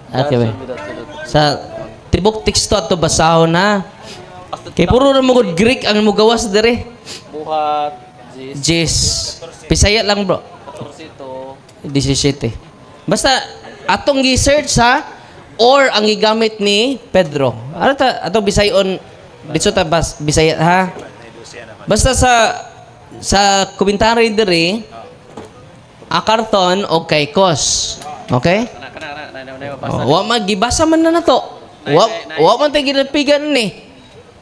Okay, ba? Sa tibok teksto ato basahon ha. Kay puro ra mo gud Greek ang mugawas dire. Buhat, Jis, Jis. Bisaya lang, bro. 14 to 17. Basta atong gi-search ha or ang gigamit ni Pedro. Ano ta atong Bisayon dito ta bas, Bisaya ha. Basta sa komentary diri akarton o kaikos. Okay? Kana kana kana na na Oh, wa man gibasa man na nato. Wa man tay ginapigan ni.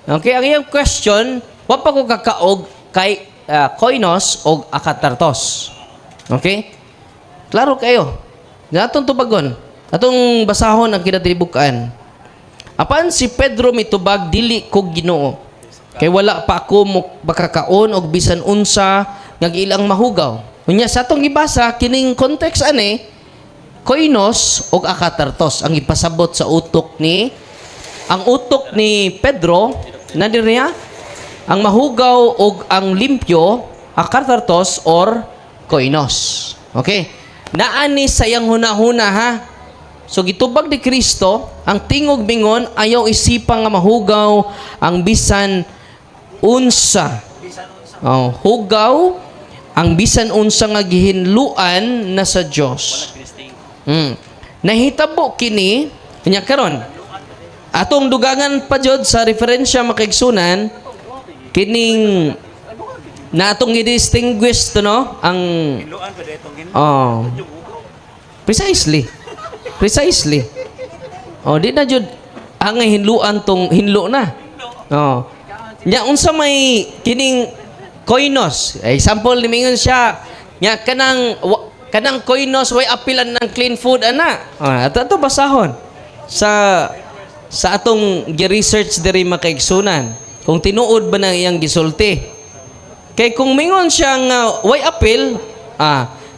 Okay, ang iyang question, wa pa ko kakaog kay koinos og akatartos. Okay? Klaro kayo. Natong tubagon. Atong basahon ang kinatibukan. Apan si Pedro mitubag, "Dili ko, Ginoo. Kay wala pa ako mo makakaon og bisan unsa nga ilang mahugaw." Unya sa atong gibasa kining context ani koinos og akatartos ang ipasabot sa utok ni ang utok ni Pedro na diriya ang mahugaw og ang limpyo, akatartos or koinos. Okay? Naani sa iyang hunahuna ha. So gitubag ni Kristo, ang tingog bingon, ayaw isipang nga mahugaw ang bisan unsa. Oh, hugaw ang bisan unsa nga gihinluan na sa Dios. Nahitabo kini nya karon. Atong dugangan pa jud sa referensya, makaigsunan, kining na atong i-distinguish to, no, ang Hinluan pa itong hinlo. Oh. Precisely. Precisely. Oh, di na jud ang hinluan tong hinlo na. Oh. Nya unsa may kining koinos? Example ni mingon siya nya kanang koinos way apilan ng clean food ana. Oh, ato ato basahon sa atong gi-research diri, makaigsunan. Kung tinuod ba nang iyang gisulti. Kay kung mingon siya nga way appeal,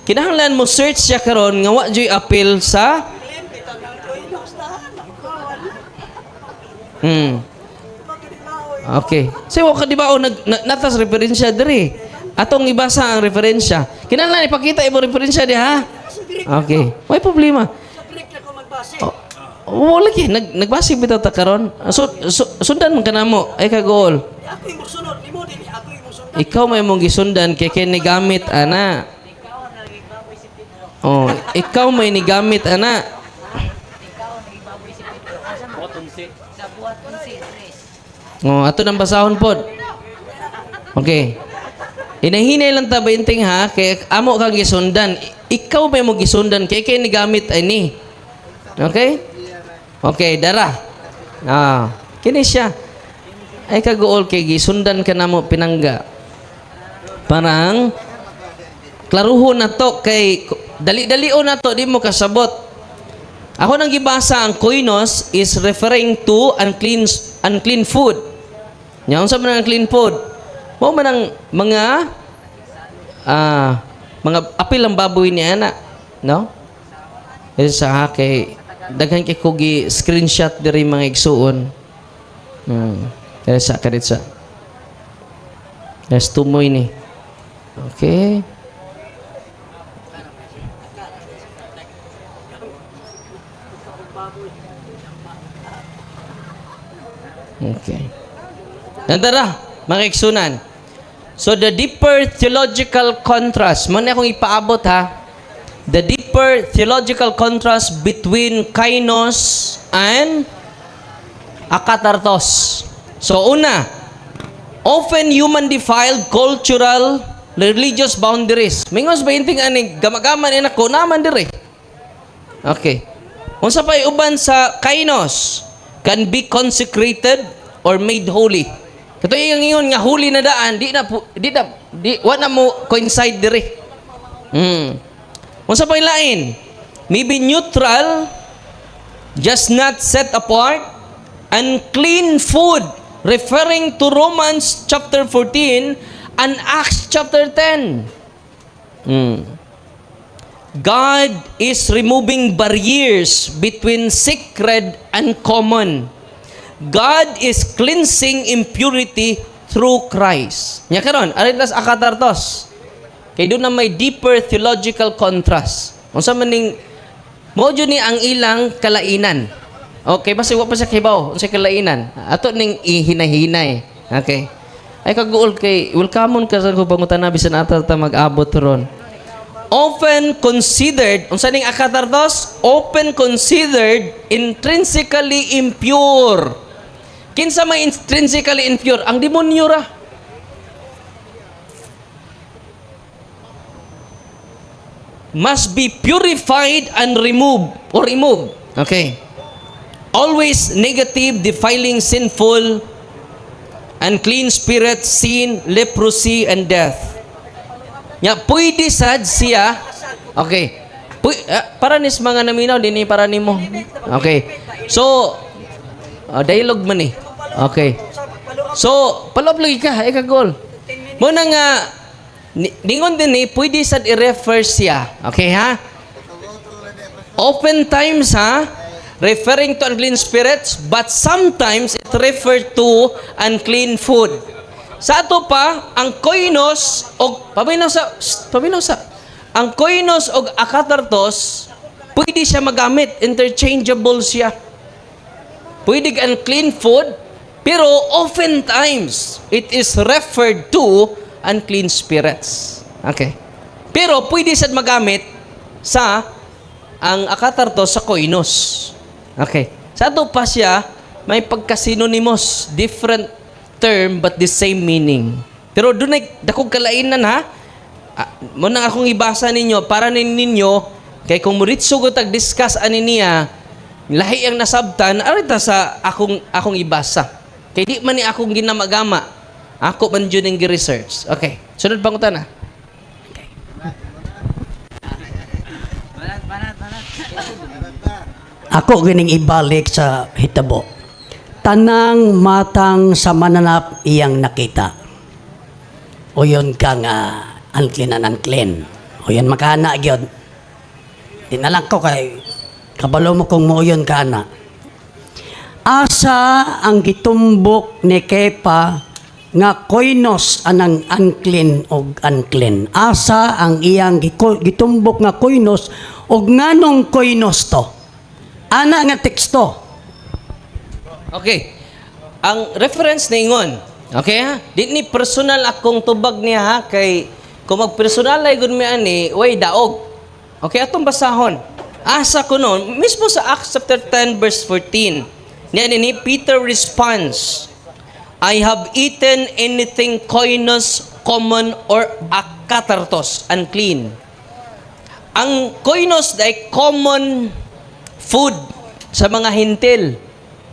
kinahanglan mo search siya karon nga wa juy appeal sa. Okay. So wa ka di ba o nag na, natas referensya diri. Atong ibasa ang referensya. Kinahanglan ipakita imo referensya di ha. Okay. Way problema. Oh, wala lagi nagbase bitaw ta karon. So, sundan man kanamo ay kagool. Ako yung musunod, nimo dili ako yung musunod. Ikaw may mong gisundan kay kay nigamit ana. Oh, ikaw may nigamit ana. Buhat 11. Oh, ato nang basahon pod. Okay. Inahinay lang ta bainting ha kay amo kang gisundan. Ikaw may mong gisundan kay kay nigamit ani. Okay? Okay, dara. Kini siya. Ay kagool kay gisundan ka namo pinangga. Parang klaruhon na to kay dali-dali na to di mo kasabot. Ako nang gibasa ang koinos is referring to unclean unclean food. Nya unsa man ang unclean food? Mao man ang mga apil ang baboy ni ana, no? Sa kay daghan kay ko gi screenshot diri, mga igsuon. Kaya sa kadit sa. Yes, tumoy ni. Okay. Okay. Nandara, mga igsunan. So the deeper theological contrast, mo na akong ipaabot ha. The deeper theological contrast between kainos and akatartos. So una, often human defiled cultural religious boundaries. Mingos ba inting ani gamagaman ni nako naman dire. Okay. Unsa pa uban sa kainos can be consecrated or made holy. Kato iyang ingon nga holy na daan, di na di wa na mo coincide dire. Unsa pa lain? Maybe neutral, just not set apart, unclean food, referring to Romans chapter 14 and Acts chapter 10. God is removing barriers between sacred and common. God is cleansing impurity through Christ. Nya karon, arin tas akatartos. Kay doon na may deeper theological contrast. Unsa man ning Mao jud ni ang ilang kalainan. Okay, basta wa pa siya kibaw unsay kalainan. Ato ning ihinahinay. Okay. Ay kaguol kay welcome ka sa pangutana bisan ata ta mag-abot ron. Often considered, unsa ning akatartos? Often considered intrinsically impure. Kinsa may intrinsically impure? Ang demonyo ra. Must be purified and removed or removed. Okay. Always negative, defiling, sinful, unclean spirit, sin, leprosy, and death. Nya, pwede sad siya. Okay. Para nis mga naminaw, dinhi para nimo. Okay. So, dialogue man eh. Okay. So, palop lagi ka, ay kagol. Mo na nga, ningon din eh, pwede sad i-refer siya. Okay ha? Oftentimes ha, referring to unclean spirits, but sometimes it refer to unclean food. Sa ato pa, ang koinos og paminaw sa shh, paminaw sa ang koinos og akatartos pwede siya magamit, interchangeable siya. Pwede unclean food, pero oftentimes it is referred to unclean spirits. Okay. Pero pwede sad magamit sa ang akatartos sa koinos. Okay. Sa ato pa siya, may pagka-synonymous, different term but the same meaning. Pero doon ay dakog kalainan ha. Ah, mo nang akong ibasa ninyo para ninyo kay kung muritso ko tag discuss ani niya lahi ang nasabtan arita sa akong ibasa. Kay di man ni akong ginamagama. Ako man jud ning gi-research. Okay. Sunod pangutana. Ako gining ibalik sa hitabo. Tanang matang sa mananap iyang nakita. O yun ka nga unclean and unclean. O yun makana gyud. Tinalang ko kay kabalo mo kung moyon ka na. Asa ang gitumbok ni Kepa nga koinos anang unclean og unclean? Asa ang iyang gitumbok nga koinos og nganong koinos to? Ana nga teksto. Okay. Ang reference na ingon. Okay ha? Di ni personal akong tubag niya ha kay kung magpersonal ay gud mi ani, way daog. Okay, atong basahon. Asa ko noon, mismo sa Acts chapter 10 verse 14. Niya ni Peter responds, "I have eaten anything koinos, common, or akatartos, unclean." Ang koinos ay common food sa mga Hentil.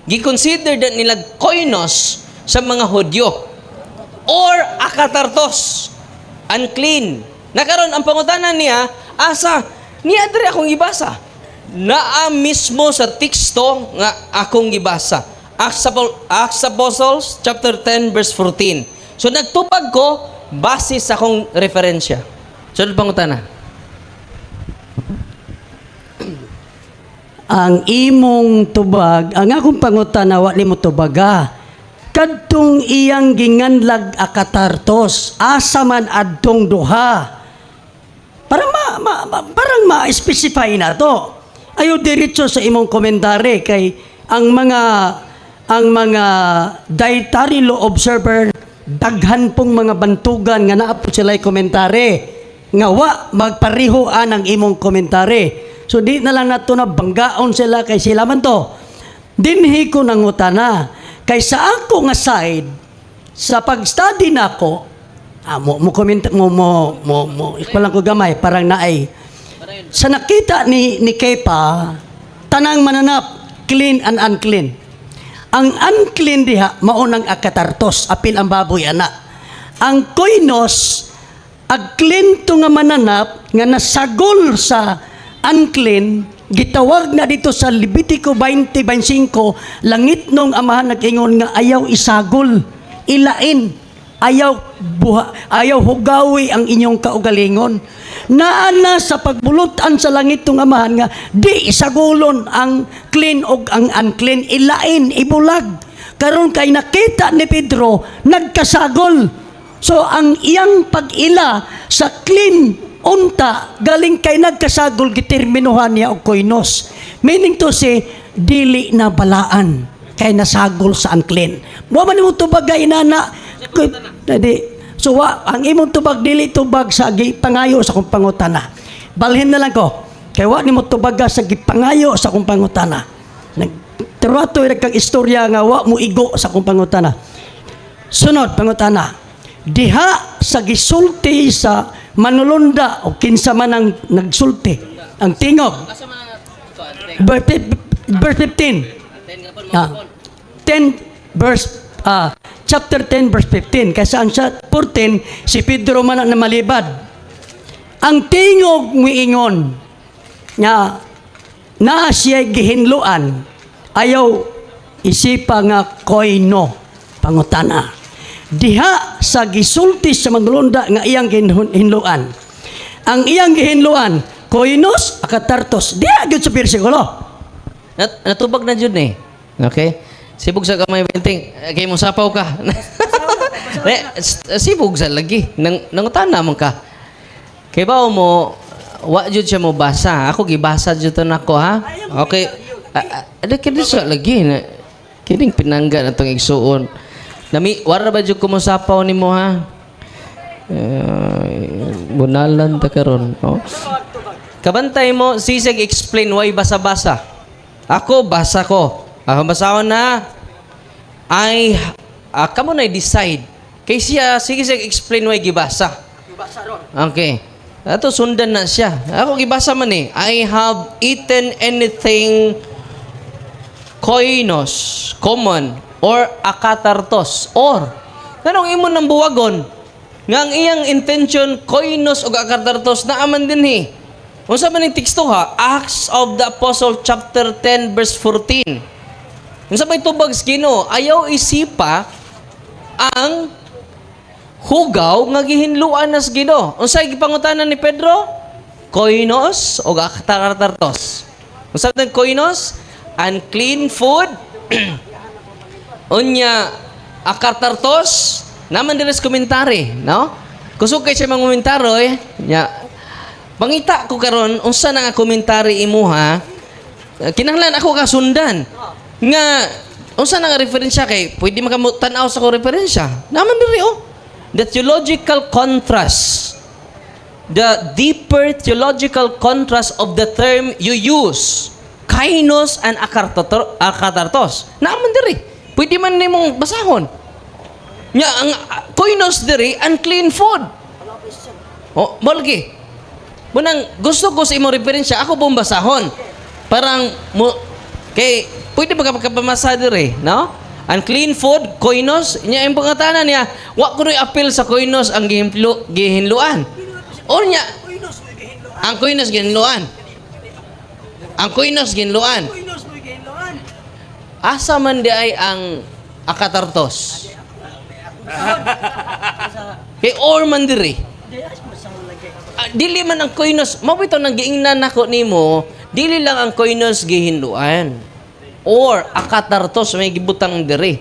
Gi-consider na nila koinos sa mga Hudyo. Or akatartos, unclean. Nakaron ang pangutana niya, asa niya diri akong gibasa. Naa mismo sa teksto nga akong gibasa. Acts Apostles chapter 10 verse 14. So nagtubag ko base sa akong referensya. Sunod pangutana. Ang imong tubag, ang akong pangutana wa nimo tubaga. Kadtong iyang ginganlag akatartos, asa man adtong duha? Para parang ma-specify na to. Ayo diretso sa imong komentary kay ang mga dietary law observer daghan pong mga bantugan nga naa po sila komentary nga wa magpareho ang imong komentary. So di na lang nato na banggaon sila kay sila man to. Dinhi ko nangutana kay sa ako nga side sa pag-study nako mo mo comment mo mo mo, mo lang ko gamay parang naay sa nakita ni Kepa, tanang mananap clean and unclean. Ang unclean diha mao nang akatartos, apil ang baboy ana. Ang koinos ag clean to nga mananap nga nasagol sa unclean, gitawag na dito sa Levitico 20:25, langit nung amahan nag-ingon nga ayaw isagol, ilain, ayaw buha, ayaw hugawi ang inyong kaugalingon. Naa na sa pagbulutan sa langit tong amahan nga di isagulon ang clean og ang unclean, ilain, ibulag. Karon kay nakita ni Pedro nagkasagol. So ang iyang pag-ila sa clean Unta galing kay nagkasagol, giterminuhan niya og koinos. Meaning to say, dili na balaan kay nasagol sa unclean. Mo man imong tubag inana di. So wa ang imong tubag, dili tubag sa gipangayo sa akong pangutana. Balhin na lang ko. Kay wa nimo tubaga sa gipangayo sa akong pangutana. Nag trato kag istorya nga wa mo igo sa akong pangutana. Sunod pangutana. Diha sa gisulti sa manulunda o kinsa man ang nagsulti, ang tingog. Verse 15. 10 verse chapter 10 verse 15, kasi ang sa 14 si Pedro man ang namalibad. Ang tingog miingon nga naa siya gihinluan, ayaw isipa nga koino. Pangutana, diha sa gisulti sa manulunda nga iyang gihinluan, ang iyang gihinluan, koinos, akatartos, diha gyud sa bersikulo? Natubag na jud ni. Okay? Sibog sa kamay benting. Kay mo sapaw ka. Eh, sibog sa lagi. Nang nangutana man ka. Kay bao mo wa jud siya mo basa. Ako gibasa jud to nako ha. Okay. Ah, kini siya lagi na kining pinangga na tong igsuon. Nami wara ba jud ko mo sapaw nimo ha? Eh, bunalan ta karon. Oh. Kabantay mo, sisig explain why basa-basa. Ako, basa ko. Ako basahon na. Ay, kamo na decide. Kay siya, sige sige explain why gibasa. Okay. Ato sundan na siya. Ako gibasa man eh. "I have eaten anything koinos, common, or akatartos." Or, anong imo ng buwagon? Nga ang iyang intention, koinos o akatartos, naaman din eh. Unsa man yung teksto ha? Acts of the Apostle chapter 10 verse 14. Unsa may tubag sa Ginoo? Ayaw isipa ang hugaw nga gihinluan nas Ginoo. Unsay gipangutanan ni Pedro? Koinos o akatartos. Unsa man koinos? Unclean food. Unya akatartos naman diri sa komentary, no? Kusog kay siya mga komentary, eh. Nya pangita ko karon unsa na nga komentary imuha. Kinahanglan ako kasundan. Nga unsa na nga referensya kay pwede maka tan-aw sa ko referensya. Naman diri oh. The theological contrast. The deeper theological contrast of the term you use. Kainos and akatartos. Naman diri. Pwede man nimong basahon. Nya ang koinos diri, unclean food. Oh, malgi. Munang gusto ko sa imong referensya, ako pong basahon. Parang mo kay pwede ba ka pagkapamasa diri, no? Unclean food, koinos, nya ang pangutana niya, wa ko appeal sa koinos ang gihinluan. O nya, ang koinos gihinluan. Ang koinos gihinluan. Asa man di ay ang akatartos? Kay or man diri. Dili man ang koinos, mao bitaw nang giingnan nako nimo, dili lang ang koinos gihinluan. Or akatartos may gibutang diri.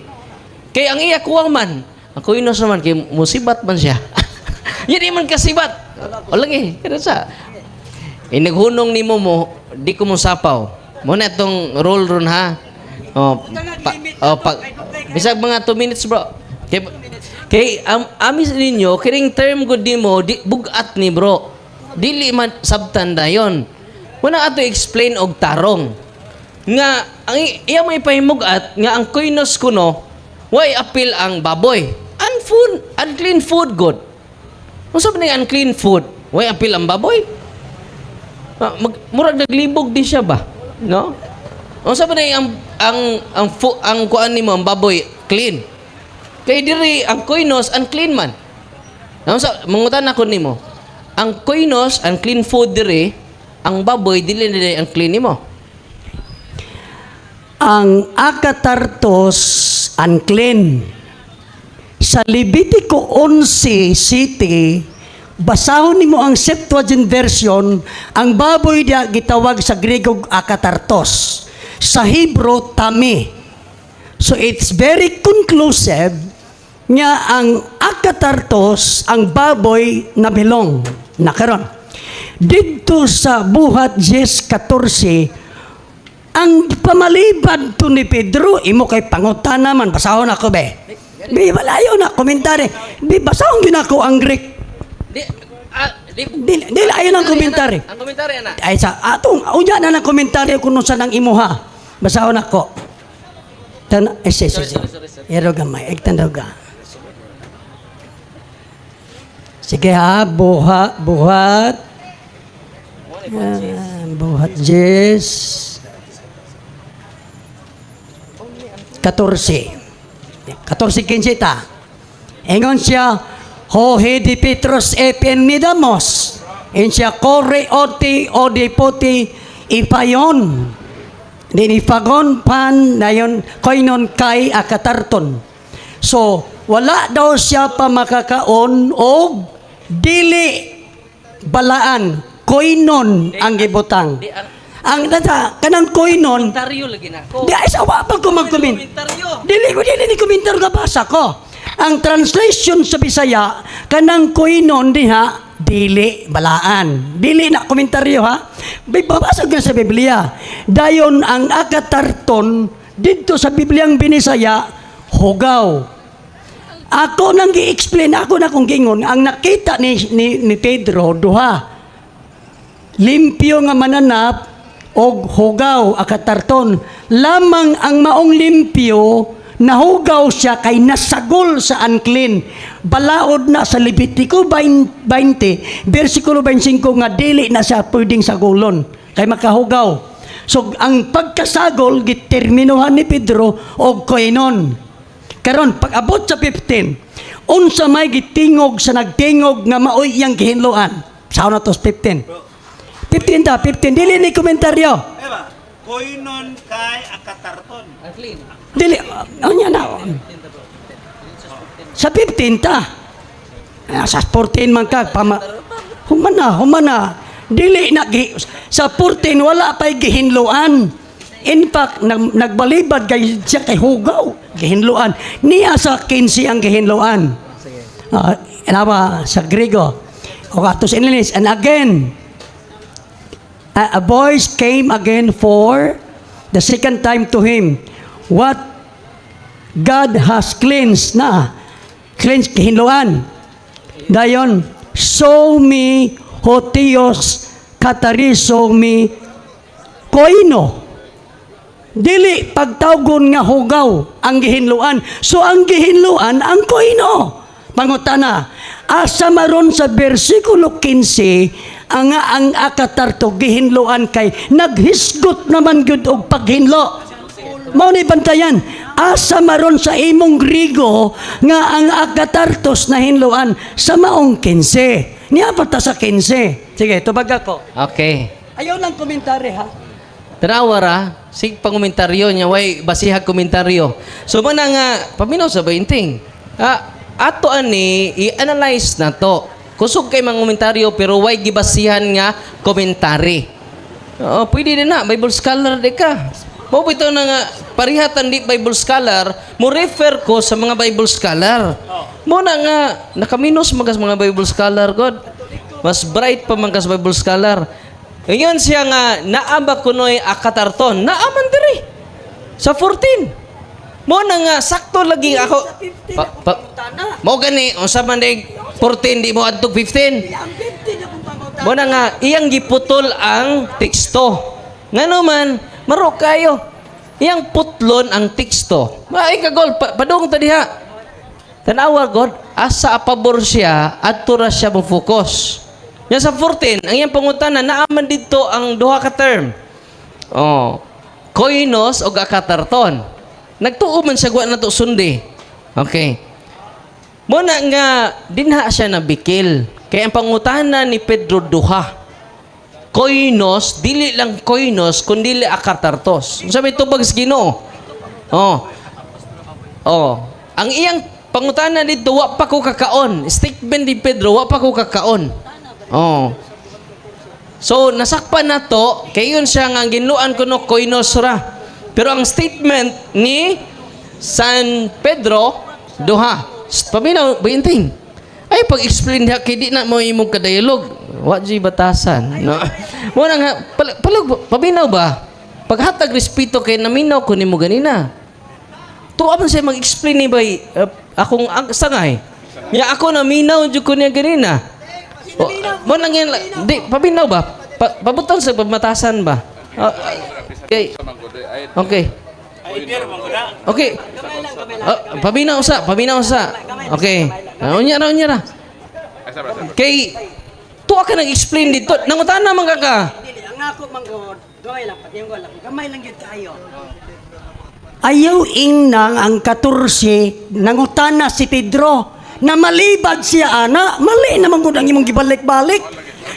Kay ang iya kuwang man, ang koinos naman kay musibat man siya. Yan di man kasibat. O lagi, kada sa. Inaghunong nimo mo, di ko mo sapaw. Mo na itong rule ron ha. Oh, pa, oh, pag, bisag mga 2 minutes, bro. Kay amis ninyo kining term gud nimo di bugat ni bro. Dili man sabtan dayon. Muna ato explain og tarong. Nga ang iya may pahimugat nga ang koinos kuno way appeal ang baboy. Unfood, unclean food good. Unsa man ning unclean food? Way appeal ang baboy? Murag naglibog din siya ba? No? Unsa ba ning ang kuan nimo, ang baboy clean? Kay diri ang koinos unclean man. Unsa mangutan ako nimo? Ang koinos unclean food diri, ang baboy dili nila unclean nimo. Ang akatartos, unclean. Sa Levitico 11 City, basahon nimo ang Septuagint version, ang baboy diya gitawag sa Grego akatartos. Sa Hebrew, tami. So it's very conclusive nga ang akatartos, ang baboy na belong na karon. Didto sa Buhat 10:14, ang pamalibad to ni Pedro, imo kay pangutana man, basahon ako be. Be, malayo na, komentary. Be, basahon gyud ako ang Greek. Di, ah, di, Di, di layo ng komentary. Ang komentary ana. Ay sa atong unya na ng komentaryo kung sa nang imuha. Basahon ako. Tan eh, si, si, si. Ero gamay, ektan ga. Sige ha, buha, buhat. Ah, buhat 10:14. 14:15 ta. Ingon siya, Hohe di Petros epen midamos. In siya kore oti odi poti ipayon. Din ipagon pan nayon koinon kay akatarton. So, wala daw siya pa makakaon og dili balaan koinon ang gibutang. Di ang Ang nata kanang koinon komentaryo lagi na ko. di ay sa wa pa ko mag-comment. Komentaryo. Dili ko dili ni komentaryo ka basa ko. Ang translation sa Bisaya kanang koinon diha dili balaan. Dili na komentaryo ha. Babasa ka sa Biblia. Dayon ang akatarton didto sa Bibliang Binisaya hugaw. Ako nang gi-explain, ako na kong gingon, ang nakita ni Pedro duha limpyo nga mananap og hugaw akatarton lamang. Ang maong limpyo, nahugaw siya kay nasagol sa unclean. Balaod na sa Levitico 20 versikulo 25 nga dili na siya pwedeng sagolon kay makahugaw. So ang pagkasagol giterminuhan ni Pedro og koinon. Karon pag abot sa 15, unsa may gitingog sa nagtingog nga maoy iyang gihinloan sa na tos 15? 15 ta, 15. Dili ni komentaryo. Eba, koinon kay akatarton. Ang clean. Dili, ano niya na? Sa 15 ta. Ah, sa 14 man ka, pama, humana, humana. Dili na, sa 14 wala pa'y gihinloan. In fact, nagbalibad kay siya kay hugaw, gihinloan. Niya sa 15 ang gihinloan. Ah, nawa sa Grigo. O atos English, and again, a voice came again for the second time to him. What God has cleansed na. Cleansed, kihinloan. Dayon, so mi hotios katariso mi koino. Dili pagtawgon nga hugaw ang gihinloan. So ang gihinloan ang koino. Pangutana, asa maron sa bersikulo 15 ang akatarto gihinloan kay naghisgot naman gyud og paghinlo? Mao ni bantayan. Asa maron sa imong Grigo nga ang akatartos na hinloan sa maong 15? Niya pa ta sa 15. Sige, tubag ako. Okay. Ayaw lang komentary ha. Tanawa ra, sig pangomentaryo niya, way basihag komentaryo. So mana nga paminaw sa bainting. Ah, ato ani i-analyze na to. Kusog kay mga komentaryo pero way gibasihan nga komentary. Oo, pwede din na Bible scholar di ka. Mao bitaw na nga parihatan di Bible scholar, mo refer ko sa mga Bible scholar. Mo na nga nakaminos magas mga Bible scholar god. Mas bright pa man kas Bible scholar. Ngayon siya nga naa ba kunoy akatarton, naa man diri. Sa 14. Mo na nga sakto lagi ako. Pa, pa, mo gani unsa man dig 14 di mo adtog 15. Ang 15 akong pangutana. Mo na nga iyang giputol ang teksto. Ngano man maro kayo. Iyang putlon ang teksto. Maay ka gol pa, padung ta diha. Tanawa God, asa apabor siya adto ra siya mo focus. Nya sa 14, ang iyang pangutana naa man didto ang duha ka term. Oh. Koinos og akatarton. Nagtuo man siya wa na to sundi. Okay. Mo na nga dinha siya nabikil. Kay ang pangutana ni Pedro duha. Koinos, dili lang koinos, kundi akatartos. Unsa may tubag sa Ginoo? Oh. Oh. Ang iyang pangutana dito, wa pa ko kakaon. Statement ni Pedro, wa pa ko kakaon. Oh. So, nasakpan na to, kay yun siya nga ang ginluan ko no, koinos ra. Pero ang statement ni San Pedro, duha. Paminaw, bainting. Ay pag-explain diha kay di na mo imong kadialog. Wa jud batasan. No. Mo na nga palug paminaw ba? Paghatag respeto kay naminaw ko nimo ganina. Tuwa man siya mag-explain ni bay akong ang sangay. Ya ako naminaw jud ko niya ganina. O, mo lang yan, di paminaw ba? Pabutan sa pamatasan ba? Ah, okay. Okay. Ay, beer, mangguda. Okay. Ah, paminaw sa, paminaw sa. Okay. Ah, unya ra, unya ra. Kay tuwa ka nag-explain dito. Nangutana man ka ka. Dili, ang ako manggod, gamay lang, pati yung lang, gamay lang gyud kayo. Ayaw ingnang ang 14, nangutana si Pedro, na malibad siya ana, mali naman gud ang imong gibalik-balik.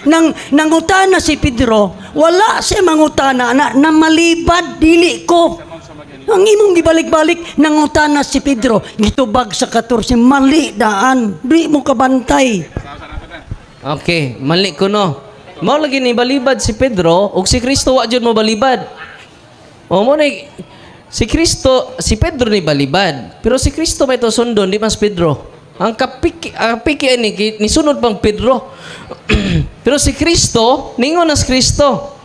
Nang nangutana si Pedro, wala siya mangutana ana, na malibad dili ko. Ang imong gibalik-balik, nangutana si Pedro, gitubag sa 14, mali daan, di mo kabantay. Okay, mali ko no. Mao lagi ni balibad si Pedro ug si Kristo wa jud mo balibad. O mo na si Kristo, si Pedro ni balibad. Pero si Kristo may to sundon, di mas Pedro. Ang kapiki, ang piki ani ni sunod pang Pedro. Pero si Kristo, ningon na si Kristo.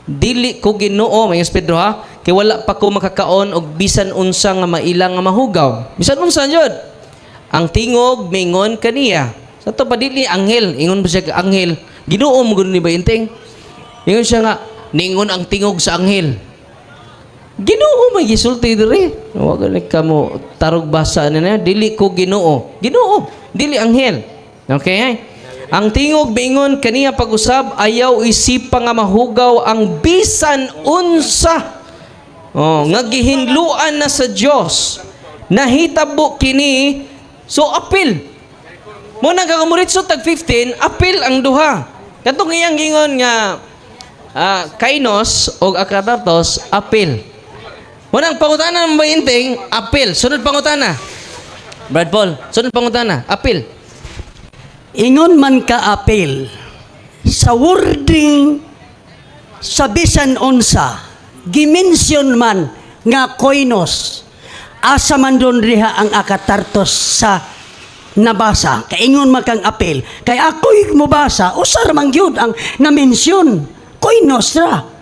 Dili ko Ginoo, may Pedro ha, kay wala pa ko makakaon og bisan unsa nga maila nga mahugaw. Bisan unsa jud. Ang tingog mingon kaniya. Sa to pa dili anghel, ingon ba siya ka anghel? Ginoo mo gud ni ba inting? Ingon siya nga ningon ang tingog sa anghel. Ginoo may gisulti diri. Wa gani ka mo tarog basa ni na dili ko Ginoo. Ginoo, dili anghel. Okay? Ang tingog bingon kaniya pag-usab ayaw isipa nga mahugaw ang bisan unsa. Oh, nga gihinluan na sa Dios. Nahitabo kini so apil. Mo nang kakamuritso tag 15, apil ang duha. Katong iyang gingon nga kainos og akatartos, apil. Unang pangutana ng bayinting, apil. Sunod pangutana. Brad Paul, sunod pangutana, apil. Ingon man ka apil sa wording sa bisan unsa gimensyon man nga koinos, asa man doon riha ang akatartos sa nabasa? Kay ingon man kang apil, kay ako'y mobasa, usa ra man gyud ang namensyon, koinos ra.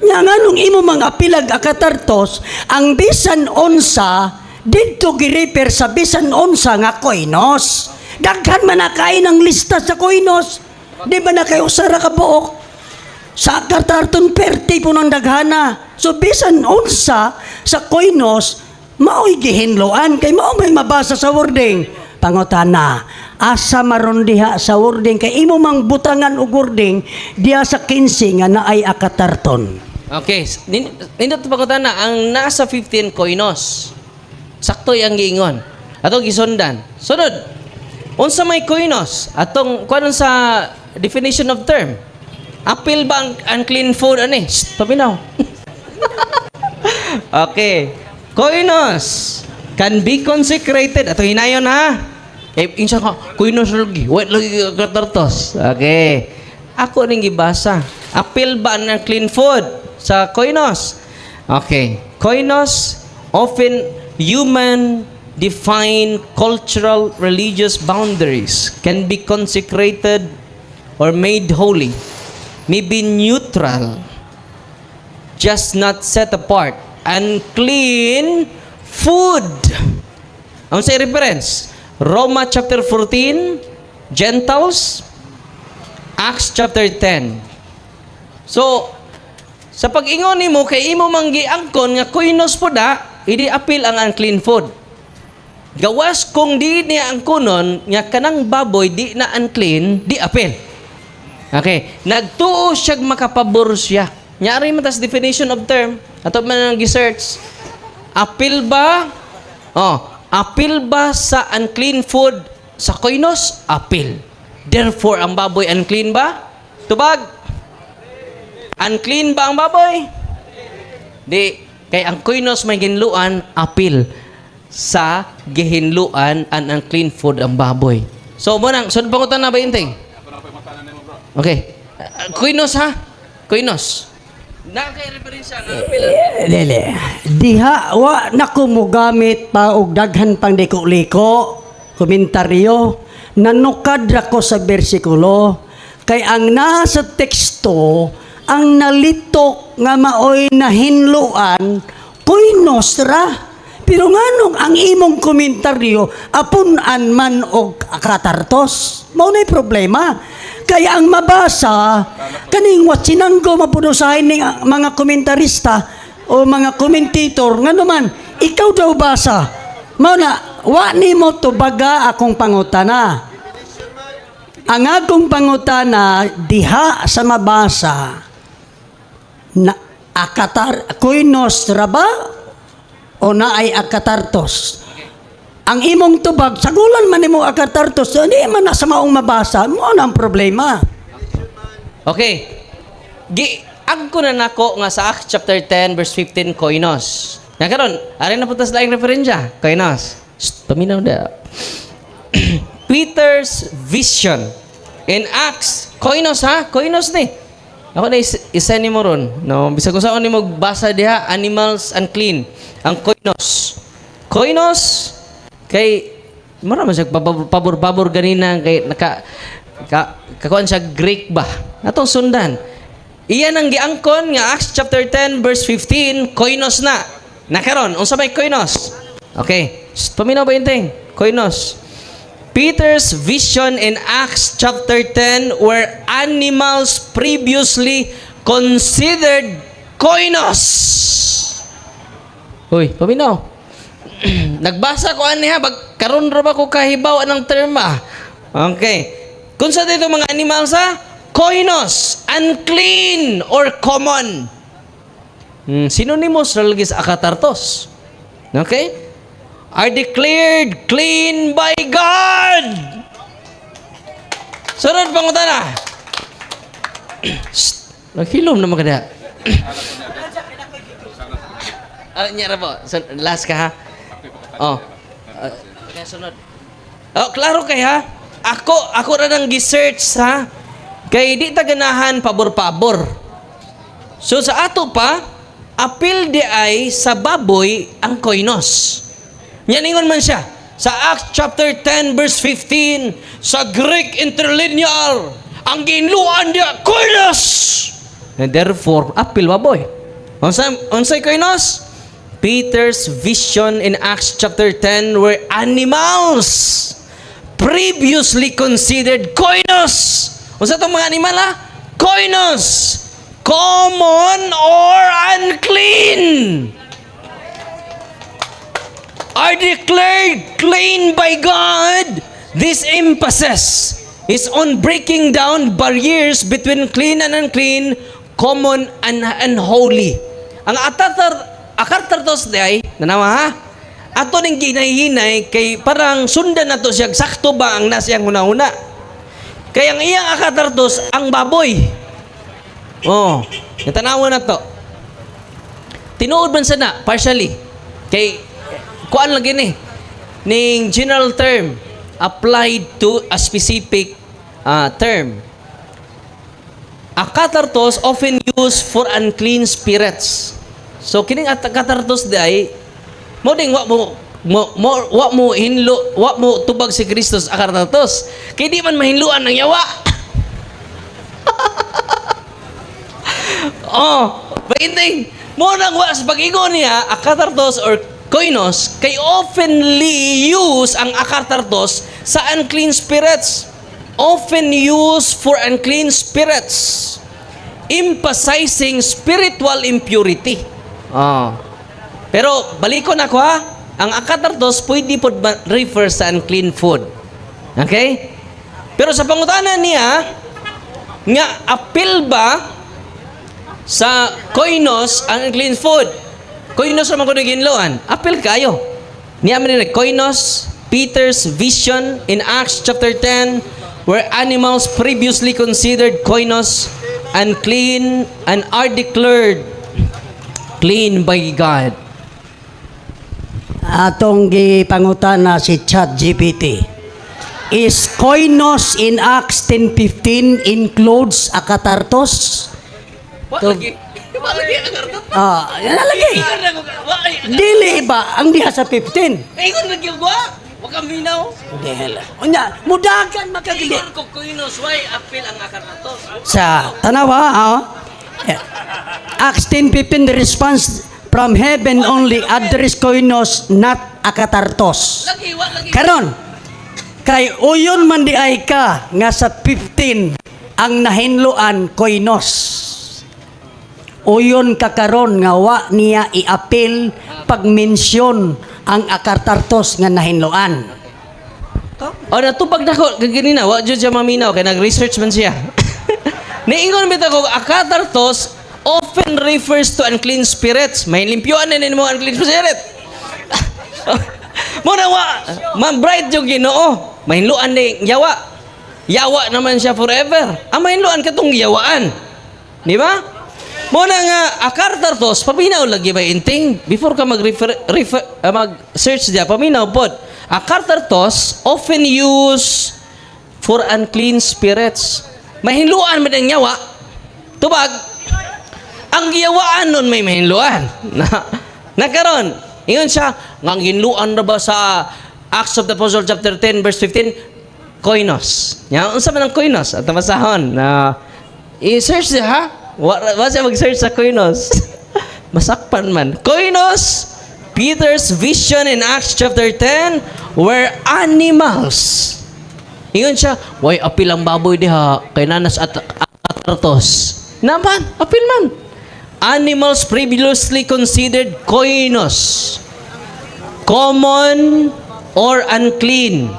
Nya nganong imo mga apilag akatartos ang bisan unsa didto girefer sa bisan unsa nga koinos? Daghan man na kain ang lista sa koinos. Di ba na kay usa ra ka buok? Sa akatarton perti po ng daghana. So bisan unsa sa koinos mao'y gihinloan kay mao may mabasa sa wording. Pangutana, asa maron diha sa wording kay imo mang butangan og wording diha sa 15 nga naay akatarton? Okay, nindot pangutana, ang nasa 15 koinos. Sakto ang giingon. Atong gisundan. Sunod. Unsa may koinos? Atong kuan sa definition of term. Apil ba ang unclean food ani? Shh, paminaw. Okay. Koinos can be consecrated. Ato hinayon ha. Eh, insa ka, koinos lagi. Wait lagi katartos. Okay. Ako ning gibasa. Apil ba ang unclean food sa koinos? Okay. Koinos often human defined cultural religious boundaries can be consecrated or made holy, may be neutral, just not set apart. Unclean food. Ang sa reference, Roma chapter 14, Gentiles, Acts chapter 10. So, sa pag-ingon nimo kay imo mang giangkon nga koinos po da, idi apil ang unclean food. Gawas kung di niya angkonon nga kanang baboy di na unclean, di apil. Okay. Nagtuo siyag makapabor siya. Nyari man tas definition of term. Ato man ang gi-search. Apil ba? Oh, apil ba sa unclean food sa koinos? Apil. Therefore, ang baboy unclean ba? Tubag. Unclean ba ang baboy? Di, kay ang koinos may ginluan, apil sa gihinluan ang unclean food ang baboy. So, mo nang, sunod pangutan na ba inting? Okay. Koinos ha? Koinos. Na kay referensya nga apil. Dili. Diha wa na ko mogamit pa og daghan pang liko-liko. komentaryo. Nanukad ra ko sa bersikulo kay ang nasa teksto ang nalitok nga maoy nahinluan koinos ra. Pero nganong ang imong komentaryo apun-an man og katartos? Mao na'y problema. Kaya ang mabasa kaning watsinanggo mapunusahin ning mga komentarista o mga commentator, ngano man ikaw daw basa. Mao na wa nimo tubaga akong pangutana. Ang akong pangutana diha sa mabasa na akatar koinos ra ba o naay akatartos? Ang imong tubag, sagulan man nimo akatartos, hindi man na sa maong mabasa, mo na ang problema. Okay. Gi agko na nako nga sa Acts chapter 10 verse 15 koinos. Nga karon, ari na punta sa laing referensya, koinos. Shh, paminaw da. Peter's vision in Acts, koinos ha, koinos ni. Ako na isend nimo ron. No, bisag kung saan nimo basa diha, animals unclean. Ang koinos. Koinos kay mura man siya pabor-pabor ganina kay naka ka, kakuan siya Greek ba. Atong sundan. Iyan ang giangkon nga Acts chapter 10 verse 15, koinos na. Nakaron, unsa may koinos? Okay. Shh, paminaw ba inteng? Koinos. Peter's vision in Acts chapter 10 were animals previously considered koinos. Uy, paminaw. Nagbasa ko ani ha, bag karon ra ba ko kahibaw anang term ah. Okay. Kung sa dito mga animals ha, koinos, unclean or common. Synonymous ra lagi sa akatartos. Okay? Are declared clean by God. Sunod pangutana. Shh, naghilom naman kada. Ah, nya ra po. So, last ka ha. Oh. Kaya sunod. Oh, klaro kay ha. Ako ra nang gi-search ha. Kay di ta ganahan pabor-pabor. So sa ato pa, apil di ay sa baboy ang koinos. Nya ningon man siya sa Acts chapter 10 verse 15 sa Greek interlinear, ang giinluan diya koinos. And therefore, apil baboy. Unsay koinos? Peter's vision in Acts chapter 10 were animals previously considered koinos. Unsa tong mga animal ha? Koinos. Common or unclean. Are declared clean by God. This emphasis is on breaking down barriers between clean and unclean, common and unholy. Ang atatar akartartos di ay, nanawa ha? Ato ning ginahinay kay parang sundan nato siya, sakto ba ang nasa iyang hunahuna. Kay ang iyang akatartos ang baboy. Oh, natanawa na to. Tinuod man sana partially. Kay kuan lang gini ning general term applied to a specific term. Akatartos often used for unclean spirits. So kining akatartos di ay mo ding wa mo wa mo hinlo, wa mo tubag si Kristo sa akatartos. Kay di man mahinluan ang yawa. Oh, painting. Mo nang wa sa pag-igo niya, akatartos or koinos, kay oftenly use ang akatartos sa unclean spirits. Often used for unclean spirits. Emphasizing spiritual impurity. Oh. Pero balikon ako ha, ang akatartos pwede po refer sa unclean food. Okay? Pero sa pangutana niya, nga apil ba sa koinos ang unclean food? Koinos naman ko ginloan. Apil kayo. Niya man nila, koinos, Peter's vision in Acts chapter 10, where animals previously considered koinos, unclean, and are declared clean by God. Atong gipangutana si ChatGPT. Is koinos in Acts 10:15 includes akatartos? Wa lagi. Wa lagi ang kartot. Ah, yan lagi. Dili ba ang diha sa 15? Ingon lagi wa. Wa ka minaw. Dahil. Unya, mudagan makagili. Ingon ko koinos, why apil ang akatartos? Sa tanawa, ah. Acts 10:15, the response from heaven only address koinos, not akatartos. Lagi, wa lagi. Karon, kay uyon man di ay ka nga sa 15 ang nahinloan koinos. Uyon ka karon nga wa niya iapil pagmensyon ang akatartos nga nahinloan. O natubag na ko kaganina, wa jud siya maminaw kay nag-research man siya. Niingon bitaw ko akatartos often refers to unclean spirits. May limpyoan na nimo unclean spirit. Mo na wa man bright yung Ginoo. Mahinluan ni yawa. Yawa naman siya forever. Ang mahinluan katong yawaan. Di ba? Mo na nga akartartos paminaw lagi ba inting before ka mag-refer refer, mag-search diya, paminaw pod. Akartartos often used for unclean spirits. Mahinluan man ang yawa. Tubag. Ang giyawaan nun may mahinluan. Na, nakaron, ingon siya, nga ang ginluan na ba sa Acts of the Apostles chapter 10 verse 15, koinos. Ya, unsa man ang koinos? At basahon na i-search siya ha. Wa siya mag-search sa koinos. Masakpan man. Koinos, Peter's vision in Acts chapter 10 were animals. Ingon siya, "Way apil ang baboy diha kay nanas at atartos." Naman, apil man. Animals previously considered koinos, common or unclean,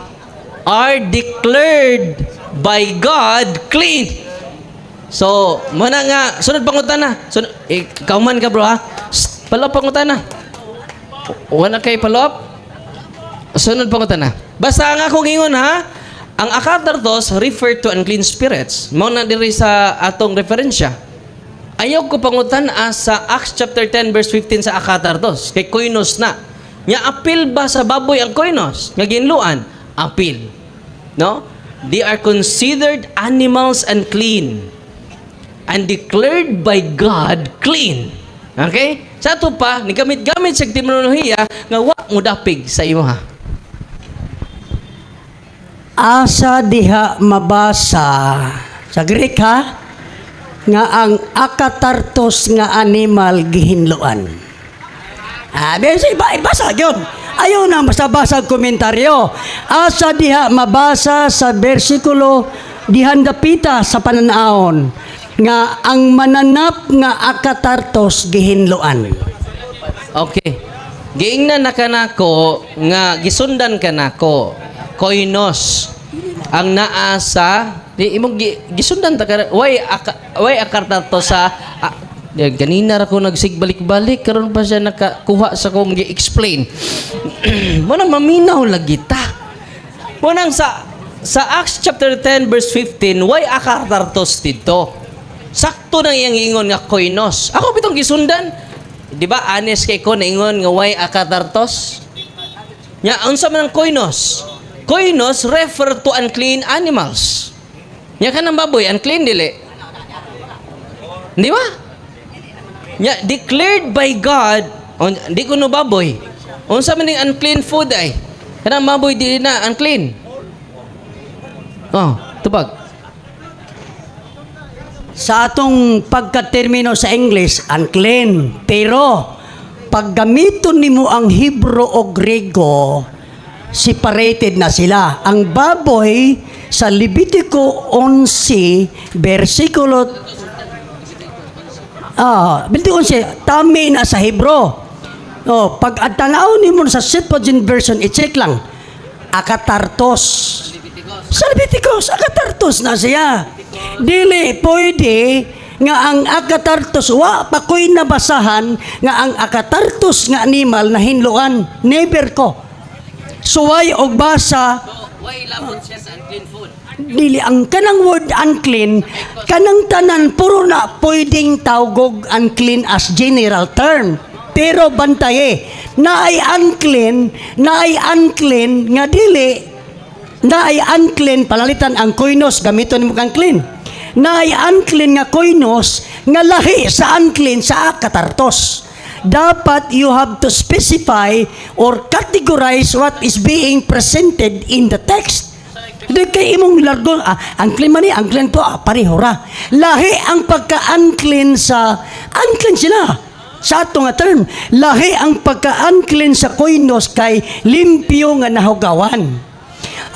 are declared by God clean. So, muna nga, sunod pangutana. Sunod, eh, kauman ka, bro, ha? Shh, follow pangutana. Wala kay follow up? Sunod pangutana. Basta ang akong ingon ha, ang akatartos refer to unclean spirits. Mao na diri sa atong referensya. Ayaw ko pangutan sa Acts chapter 10 verse 15 sa akatartos. Kay koinos na. Nya apil ba sa baboy ang koinos? Nga ginluan? Apil. No? They are considered animals unclean and declared by God clean. Okay? Sa ato pa, nigamit-gamit sa terminolohiya nga wa mo dapig sa imo ha. Asa diha mabasa sa Greek ha nga ang akatartos nga animal gihinloan? Ah, bensi iba ibasa gyud. Ayaw na basta-basa komentaryo. Asa diha mabasa sa bersikulo dihan dapita sa pananawon nga ang mananap nga akatartos gihinloan? Okay. Giingnan na kanako nga gisundan kanako koinos ang naa sa di imong gisundan ta ka way akarta to sa di, ganina ra ko nagsigbalik-balik, karon pa siya nakakuha sa kong gi-explain. Mo nang maminaw lagi ta. Mo nang sa Acts chapter 10 verse 15, way akartartos dito. Sakto nang iyang ingon nga koinos. Ako bitong gisundan. Di ba honest kay ko naingon nga way akatartos? Nya unsa man ang koinos? Koinos refer to unclean animals. Nya kanang baboy unclean dili? Di ba? Nya declared by God on, di ko no baboy. Unsa man ning unclean food ay? Kanang baboy dili na unclean. Oh, tubag. Sa atong pagkatermino sa English, unclean. Pero pag gamiton nimo ang Hebrew o Grego, separated na sila. Ang baboy sa Levitico 11, versikulo Levitico 11, tami na sa Hebrew. Oh, pag ang tanaw nimo sa Septuagint version, i-check lang. Akatartos. Sa Leviticus, akatartos na siya. Dili pwede nga ang akatartos, wa pa ko'y nabasahan nga ang akatartos nga animal na hinloan. Never ko. Suway og basa. So, why labot siya sa unclean food? Dili ang kanang word unclean, kanang tanan puro na pwedeng tawgog unclean as general term. Pero bantaye, naay unclean, naay unclean nga dili, naay unclean palalitan ang koinos gamiton nimo unclean. Naay unclean nga koinos nga lahi sa unclean sa akatartos. Dapat you have to specify or categorize what is being presented in the text. Di kay imong largo, unclean man ni, unclean to, pareho ra. Lahi ang pagka-unclean sa, unclean sila. Sa ato nga term, lahi ang pagka-unclean sa koinos kay limpyo nga nahugawan.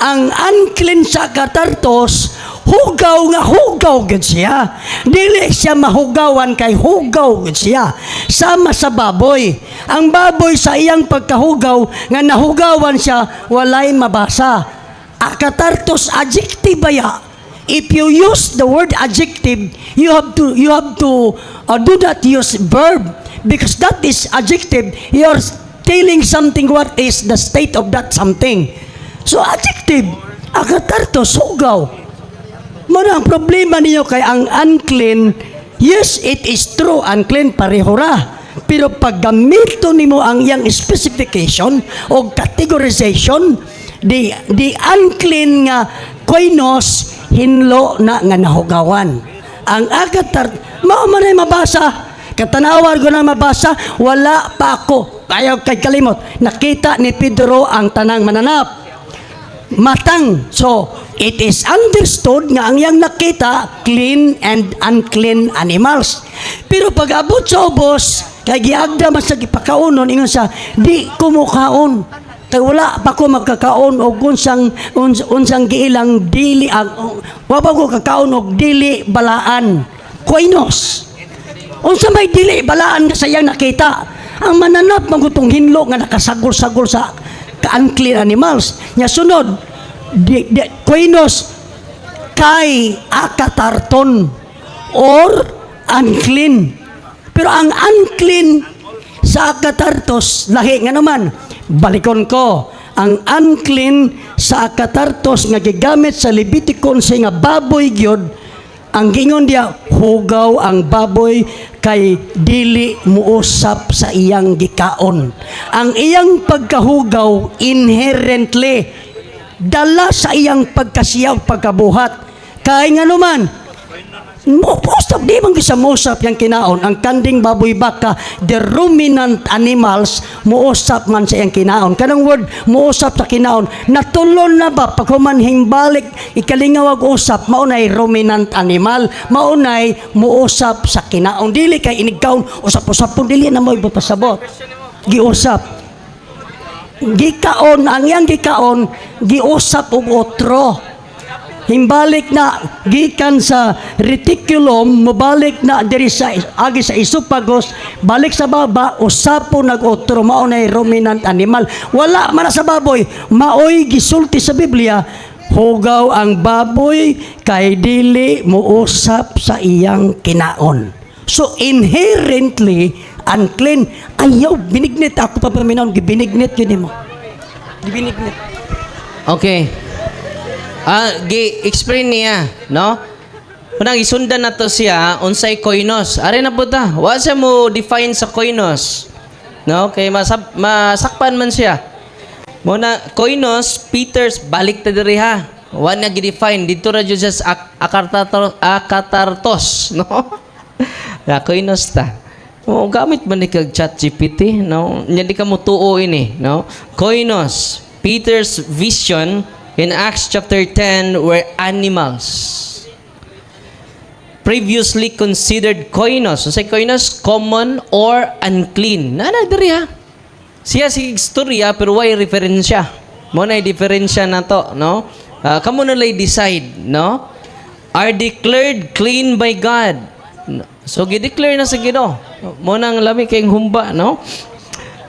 Ang unclean sa katartos, hugaw nga hugaw gid siya. Dili siya mahugawan kay hugaw gid siya. Sama sa baboy. Ang baboy sa iyang pagkahugaw nga nahugawan siya, walay mabasa. Akatartos, adjective baya. If you use the word adjective, you have to do not use verb because that is adjective. You're telling something, what is the state of that something. So adjective, akatartos, hugaw. Mao na ang problema niyo kay ang unclean, yes, it is true, unclean, pareho ra. Pero pag gamito nimo ang iyang specification o categorization, the unclean nga koinos, hinlo na nga nahugawan. Ang akatar, mao man ay mabasa. Katanawar ko na mabasa, wala pa ako. Ayaw kay kalimot. Nakita ni Pedro ang tanang mananap matang. So, it is understood nga ang iyang nakita, clean and unclean animals. Pero pag abot sa ubos, kay giagda man sa gipakaunon, ingon sa, "Di ko mukaon. Kay wala pa ko magkakaon og unsang giilang dili ang wa pa ko kakaon og dili balaan." Koinos. Unsa may dili balaan sa iyang nakita? Ang mananap magutong hinlo nga nakasagol-sagol sa ka-unclean animals. Nya sunod, di, koinos kay akatarton or unclean. Pero ang unclean sa akatartos, lahi nga naman. Balikon ko, ang unclean sa akatartos nga gigamit sa Levitico 11 nga baboy gyud, ang gingon diya, hugaw ang baboy kay dili muusap sa iyang gikaon. Ang iyang pagkahugaw inherently dala sa iyang pagkasiyaw, pagkabuhat. Kay nga naman, mo usap di man gisa mousap yang kinaon. Ang kanding, baboy, baka, the ruminant animals, muusap man sa iyang kinaon. Kanang word muusap sa kinaon, natulon na ba paghuman himbalik ikalingaw og usap, mao nay ruminant animal, mao nay muusap sa kinaon. Dili kay inigkaon usap-usap, dili na mo ipasabot giusap, gikaon. Ang iyang gikaon, giusap og otro. Himbalik na gikan sa reticulum, mobalik na diri sa agi sa esophagus, balik sa baba, usapo nag otro. Mao nay ruminant animal. Wala man na sa baboy. Maoy gisulti sa Biblia, hugaw ang baboy kay dili muusap sa iyang kinaon. So inherently unclean. Ayaw binignit ako pa paminaon, gibinignit yun mo, gibinignit. Okay. Gi-explain niya, no? Unang isundan na to siya unsay koinos. Are na po ta. Wa siya mo define sa koinos. No? Kay masakpan man siya. Mo na koinos, Peters, balik ta diri ha. Wa na gi-define dito ra jud siya sa akatartos, no? Ya koinos ta. O gamit man ni kag Chat GPT, no? Nya di ka mo tuo ini, no? Koinos, Peter's vision in Acts chapter 10 were animals previously considered koinos. So, say koinos, common or unclean. Na diri ha. Siya si istorya pero why referensya? Mo na diferensya na to, no? Kamo na lay decide, no? Are declared clean by God. So gi-declare na sa Ginoo. Mo nang lami kayong humba, no?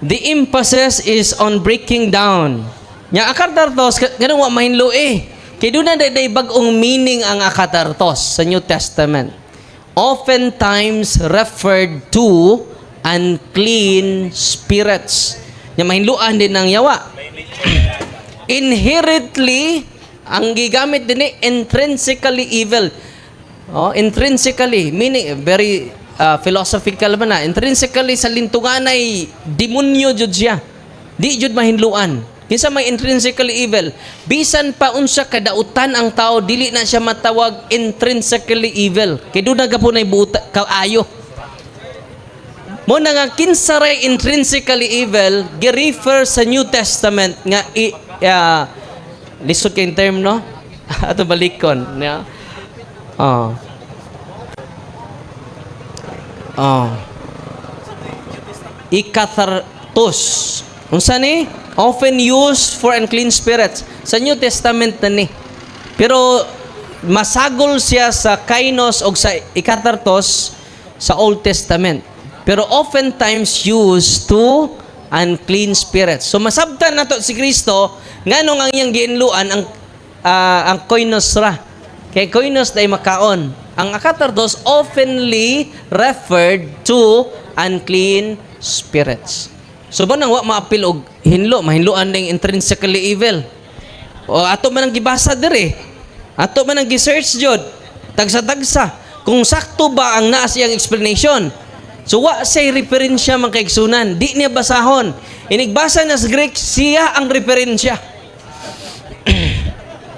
The emphasis is on breaking down. Nya akatartos ganun wa mahinlo eh. Kay doon na day bag-ong meaning ang akatartos sa New Testament. Oftentimes referred to unclean spirits. Nya mahinluan din ng yawa. Inherently, ang gigamit din eh, intrinsically evil. Oh, intrinsically, meaning very philosophical man na. Intrinsically sa lintungan ay demonyo jud siya. Di jud mahinluan. Kinsa may intrinsically evil? Bisan pa unsa kadautan ang tao, dili na siya matawag intrinsically evil. Kay doon na gapon ay buta kaayo. Mo na nga kinsa ray intrinsically evil gi-refer sa New Testament nga lisod kay term, no? Ato balikon, yeah. Oh. Oh. Ikathartos. Unsa ni? Often used for unclean spirits. Sa New Testament na ni. Pero masagol siya sa kainos o sa ikathartos sa Old Testament. Pero oftentimes used to unclean spirits. So masabtan nato si Kristo nganong ang iyang giinluan ang koinos ra. Kay koinos day makaon. Ang akathartos oftenly referred to unclean spirits. So ba nang wa maapil og hinlo, mahinloan ning intrinsically evil. O ato man ang gibasa diri. Ato man ang gi-search jud. Tagsa-tagsa. Kung sakto ba ang naa siyang explanation. So wa say referensya, mga kaigsunan. Di niya basahon. Inigbasa na sa Greek, siya ang referensya.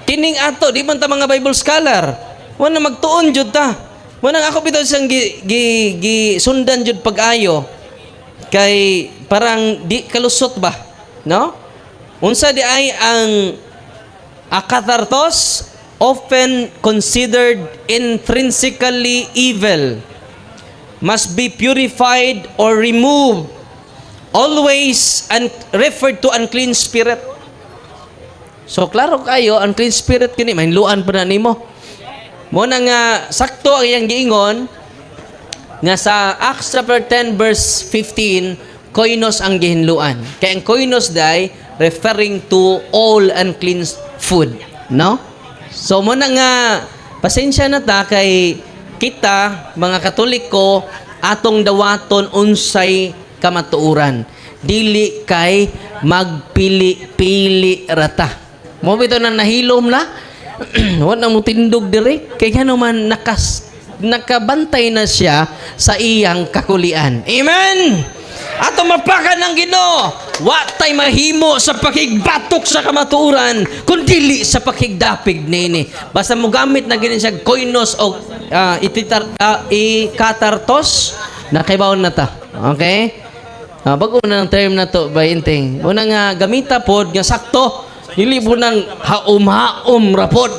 Kining ato, di man ta mga Bible scholar. Wa na magtuon jud ta. Wa nang ako bitaw siyang gi sundan jud pag-ayo. Kay parang di kalusot ba? No? Unsa di ay ang akathartos? Often considered intrinsically evil, must be purified or removed, always and referred to unclean spirit. So klaro kayo, unclean spirit kini mahinluan pa na nimo. Mo na nga sakto ang iyang giingon nga sa Acts chapter 10 verse 15, koinos ang gihinluan. Kay ang koinos day referring to all unclean food, no? So mo na nga pasensya na ta kay kita mga Katoliko, atong dawaton unsay kamatuoran. Dili kay magpili-pili rata. Mo bitaw na nahilom na. Wala mo tindog dire kay ngano man nakabantay na siya sa iyang kakulian. Amen. Ato mapakan ng Ginoo. Wa tay mahimo sa pakigbatok sa kamatuoran kun dili sa pakigdapig nini. Basta mo gamit na gini siya koinos o ikatartos, nakaibaw na ta. Okay? Bago na ng term na to ba inting. Una nga gamita pod nga sakto, dili po nang haum-haum ra pod.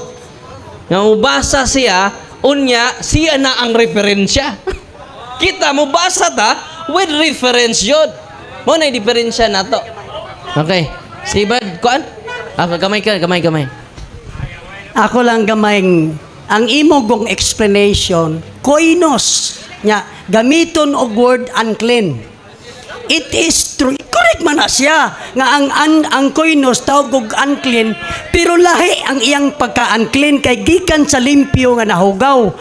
Nga mubasa siya, unya siya na ang referensya. Kita mubasa ta with reference yun. Mo na diferensya nato. Okay. Si Bad, kuan? Ah, gamay ka, gamay, gamay. Ako lang gamay, ang imo gong explanation, koinos nya gamiton og word unclean. It is true. Correct man na siya nga ang koinos tawag og unclean, pero lahi ang iyang pagka-unclean kay gikan sa limpyo nga nahugaw.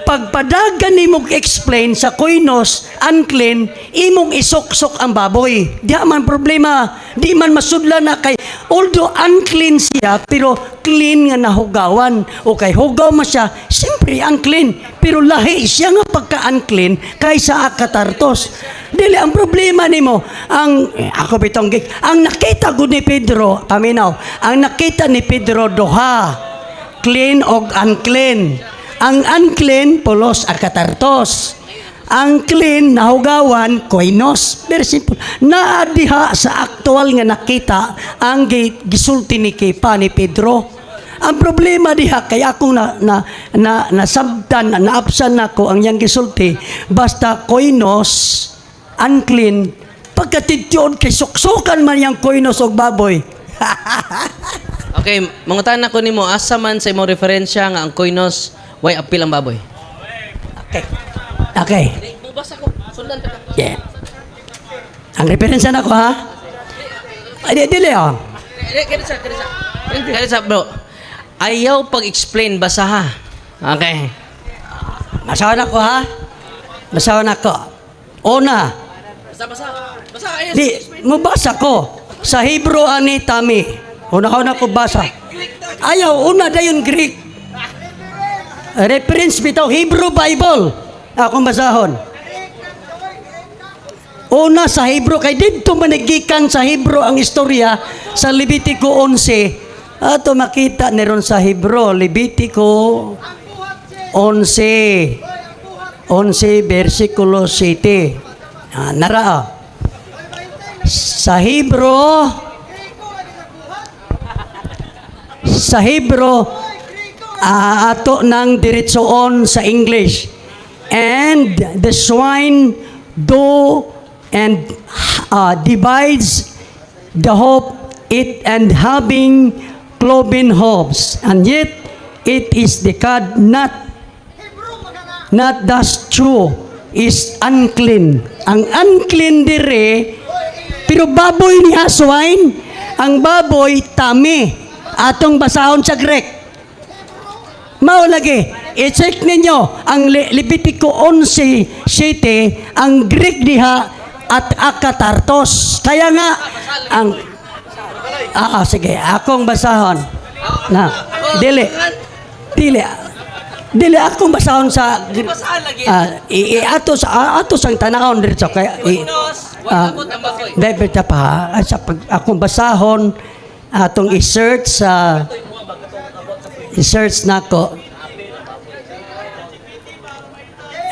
Pagpadagan nimong explain sa koinos unclean, imong isuksok ang baboy. Di man problema, di man masudlan na kay although unclean siya pero clean nga nahugawan o kay hugaw man siya, siyempre unclean, pero lahi siya nga pagka-unclean kaysa akatartos. Dili ang problema nimo ang ako bitong ang nakita gud ni Pedro, paminaw, ang nakita ni Pedro duha, clean og unclean. Ang unclean pulos akatartos, ang clean nahugawan koinos. Very simple. Naa diha sa aktual nga nakita ang gisulti ni Kepa, ni Pedro. Ang problema diha kay akong na nasabtan, naabsan nako ang iyang gisulti, basta koinos unclean, pagkatityon kay suksukan man yang koinos og baboy. Okay, mangutana ko nimo, asa man sa imong referensya nga ang koinos way apil ang baboy? Okay. Bubasa ko. Sundan ka. Yeah. Ang referensya nako, ha? Ay, di, dili oh. Kaya sa, kaya sa. Kaya sa, bro. Ayaw pag-explain, basa ha. Okay. Basahon ako ha. Basahon ako. Una, Basa, basa. Basa, ayaw. Di, mubasa ko. Sa Hebrew ani tami. Una-una ko basa. Ayaw, una dayon Greek. Reference bitaw Hebrew Bible. Akong basahon. Una sa Hebrew kay didto manigikan sa Hebrew ang istorya sa Levitico 11. Ato makita niron sa Hebrew, Levitico 11. 11 versikulo 7. Ah, naraa. Sa Hebrew, ato nang diretsoon sa English. "And the swine do and divides the hoof it and having cloven hoofs, and yet it is the cud not thus true is unclean." Ang unclean dire, pero baboy niya, swine. Ang baboy, tami. Atong basahon sa Greek. Mao lagi, i-check ninyo ang Levitico 11:7, ang Greek diha at akatartos. Kaya nga ang sige, akong basahon. Na, dili. Dili. Dili akong basahon sa ato sa ato sang tanawon dito kaya dahil pa sa pag, akong basahon, atong i-search sa i-search nako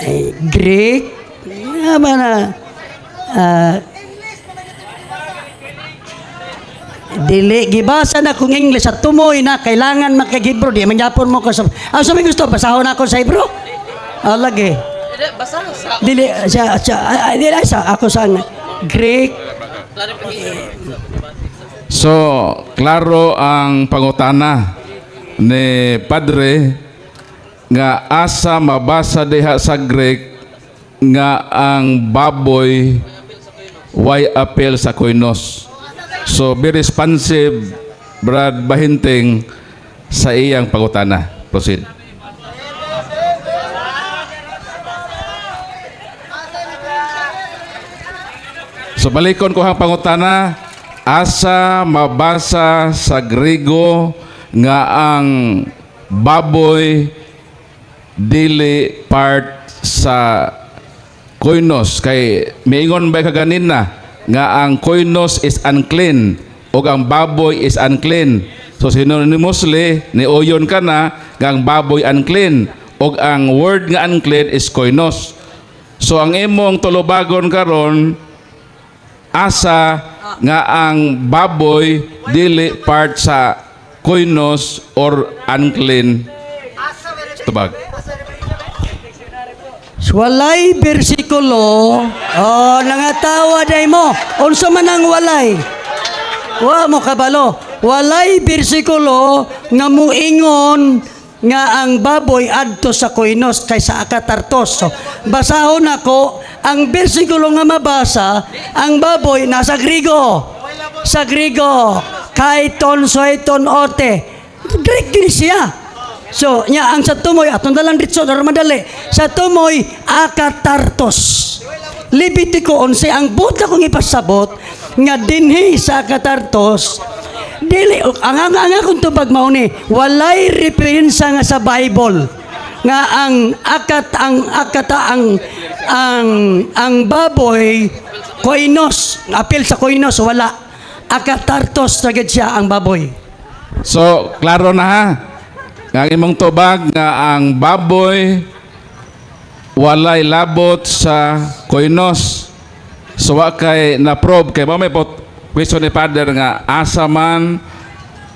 eh, Greek nga ba na dili gibasa na kung English at tumoy na kailangan makag-Hebrew, di man gyapon mo ko sa sa may gusto basahon ako sa Hebrew, lagi. Basa sa Dili sa dili sa ako sa Greek. So, klaro ang pangutana ni Padre nga asa mabasa diha sa Greek nga ang baboy way appeal sa koinos. So, be responsive, Brad Bahinting, sa iyang pangutana. Proceed. So balikon ko ang pangutana, asa mabasa sa Grego nga ang baboy dili part sa koinos, kay miingon ba kaganin na nga ang koinos is unclean ug ang baboy is unclean? So synonymously ni uyon ka na nga ang baboy unclean ug ang word nga unclean is koinos. So ang imong tulubagon karon, asa nga ang baboy dili part sa koinos or unclean? Tubag. Walay bersikulo. Oh, nangatawa day mo. Unsa man ang walay? Wa mo kabalo. Walay bersikulo nga muingon nga ang baboy adto sa koinos kay sa akatartos. So, basahon ako ang bersikulo nga mabasa, ang baboy nasa Grigo. Sa Grigo, kaiton soiton ote. Greek din siya. So, nya ang sa tumoy atong dalang ditso aron madali. Sa tumoy akatartos. Levitico 11, ang buot akong ipasabot nga dinhi sa akatartos dili ang akong tubag mao ni walay referensya nga sa Bible nga ang akata ang baboy koinos, apil sa koinos. Wala, akatartos na gid siya ang baboy. So, klaro na ha. Nga ang imong tubag nga ang baboy walay labot sa koinos. So, wa kay na-probe kay mao may pot question ni Father nga asa man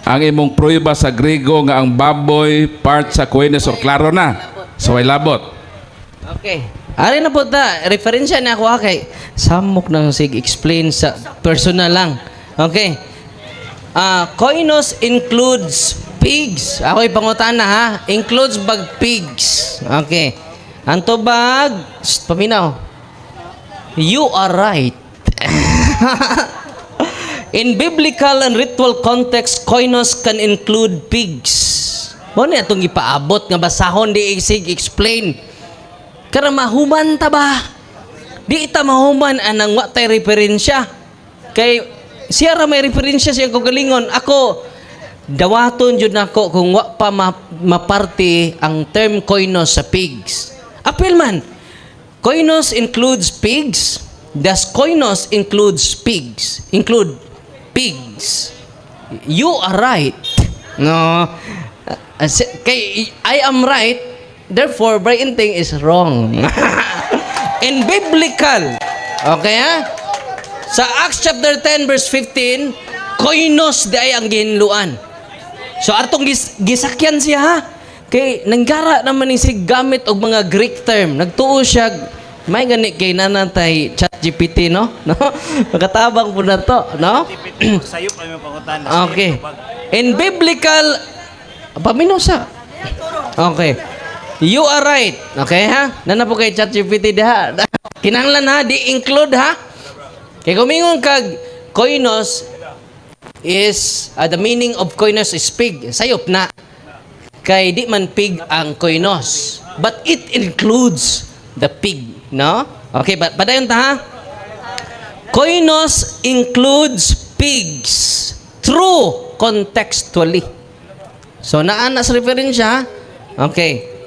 ang imong prueba sa Griego nga ang baboy part sa koinos. So, klaro na. So, way labot. Okay. Ari na po ta, referensya na ako ha, kay samok nang sig explain sa personal lang. Okay. Koinos includes pigs. Ako ipangutana ha. Includes bag pigs. Okay. Ang tubag, shh, paminaw. "You are right. In biblical and ritual context, koinos can include pigs." Mo ni atong ipaabot nga basahon, di sig explain. Kara mahuman ta ba? Di ita mahuman anang wa tay referensya. Kay siya ra may referensya siya kagalingon. Ako dawaton jud nako kung wa pa maparti ang term koinos sa pigs. Apil man. Koinos includes pigs. Does koinos includes pigs? Include pigs. "You are right." No. Kay I am right, therefore Brian Ting is wrong. In biblical Okay ha? Sa Acts chapter 10 verse 15, koinos diay ang gihinluan. So atong gisakyan siya ha. Kay nanggara naman ni si gamit og mga Greek term. Nagtuo siya may gani kay nanantay ChatGPT, no? No? Makatabang po na to, no? Sayop ay may pangutana. Okay. In biblical paminosa. Okay. You are right. Okay ha? Nana po kay ChatGPT diha. Kinahanglan ha, di include ha. Kay kumingon kag koinos is the meaning of koinos is pig. Sayop na. Kay di man pig ang koinos. But it includes the pig, no? Okay, padayon ta ha. Koinos includes pigs. True contextually. So naa na sa referensya. Okay.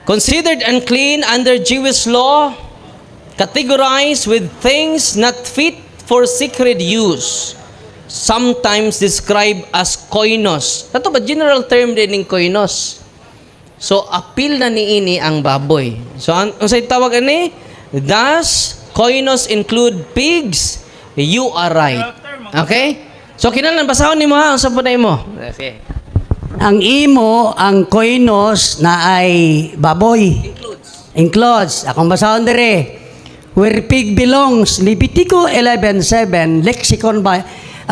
Considered unclean under Jewish law, categorized with things not fit for sacred use, sometimes described as koinos. Ato ba general term din ning koinos? So apil na niini ang baboy. So ang say tawag ani, does koinos include pigs? You are right. Okay? So kinahanglan basahon nimo ha, unsa po na imo? Okay. Ang imo, ang koinos na ay baboy. Includes. Includes. Akong basahon dire. Where pig belongs, Levitico 11:7, lexicon by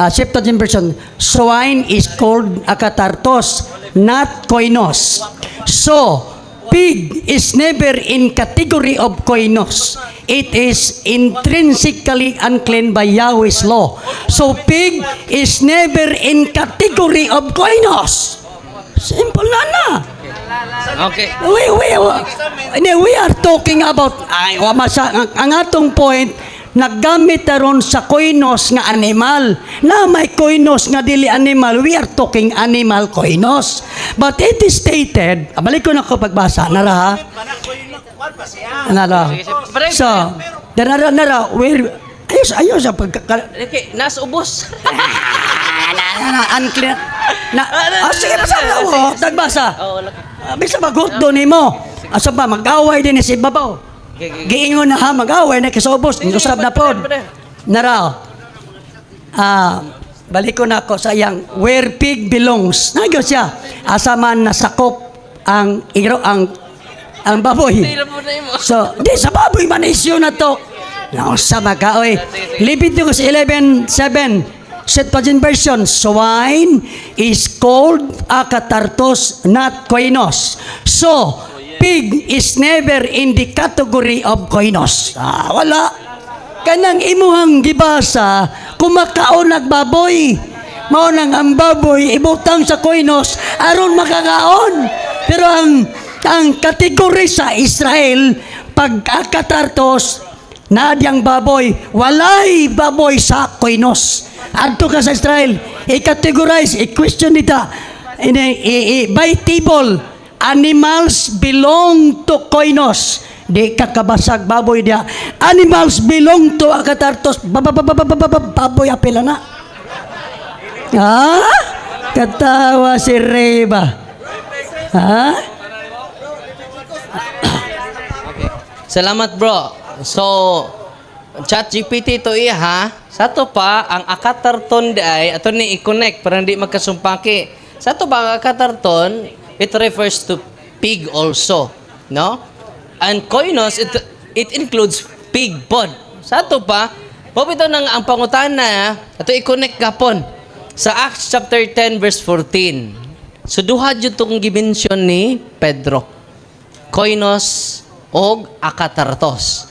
Septuagint version, swine is called akatartos, not koinos. So, pig is never in category of koinos. It is intrinsically unclean by Yahweh's law. So, pig is never in category of koinos. Simple na na. Okay. We, we are talking about, ay, wa masa, ang atong point, naggamit aron sa koinos nga animal. Na may koinos nga dili animal, we are talking animal koinos. But it is stated, ah, balik ko na ko pagbasa, nara ha? Mana koinos kwan pa siya. Nara. Sige, So, nara, nara, where, ayos, ayos, ang pagka, Okay, nas ubos. Na, na, unclear. Na, ah, sige, basa na, oh, tagbasa. Oh, wala ka. Ah, bisa magot doon nimo. Asa ba mag-away din si babaw. Okay. Giingon na ha mag-away na kisobos, Sige, usab na pod. padayon, padayon. Nara. Ah, balik ko na ako sa iyang where pig belongs. Nagyo siya. Asa man nasakop ang igro ang baboy. Hindi na po na imo. So, di sa baboy man issue na to. Nausa ba oy. Leviticus 11:7, Septuagint version, swine is called akatartos, not koinos. So, pig is never in the category of koinos. Ah, wala. Kanang imuhang gibasa, kumakaon nagbaboy. Mao nang ang baboy ibutang sa koinos aron makakaon. Pero ang kategory sa Israel pag akatartos na diyang baboy, walay baboy sa koinos. Adto ka sa Israel, i-categorize, i-question nita, ini, by table, animals belong to koinos. Di ka kabasag baboy diya. Animals belong to akatartos. Baboy apila na. Ha? Katawa si Reba. Ha? Salamat, bro. So, ChatGPT to iya ha. Sa to pa, ang akatarton di ay, ato ni i-connect para hindi magkasumpaki. Sa to pa, ang akatarton, it refers to pig also. No? And koinos, it includes pig pod. Sa to pa, mabito nang ang pangutana, ato i-connect gapon. Sa Acts chapter 10 verse 14. So duha jud tong gi-mention ni Pedro. Koinos og akatartos.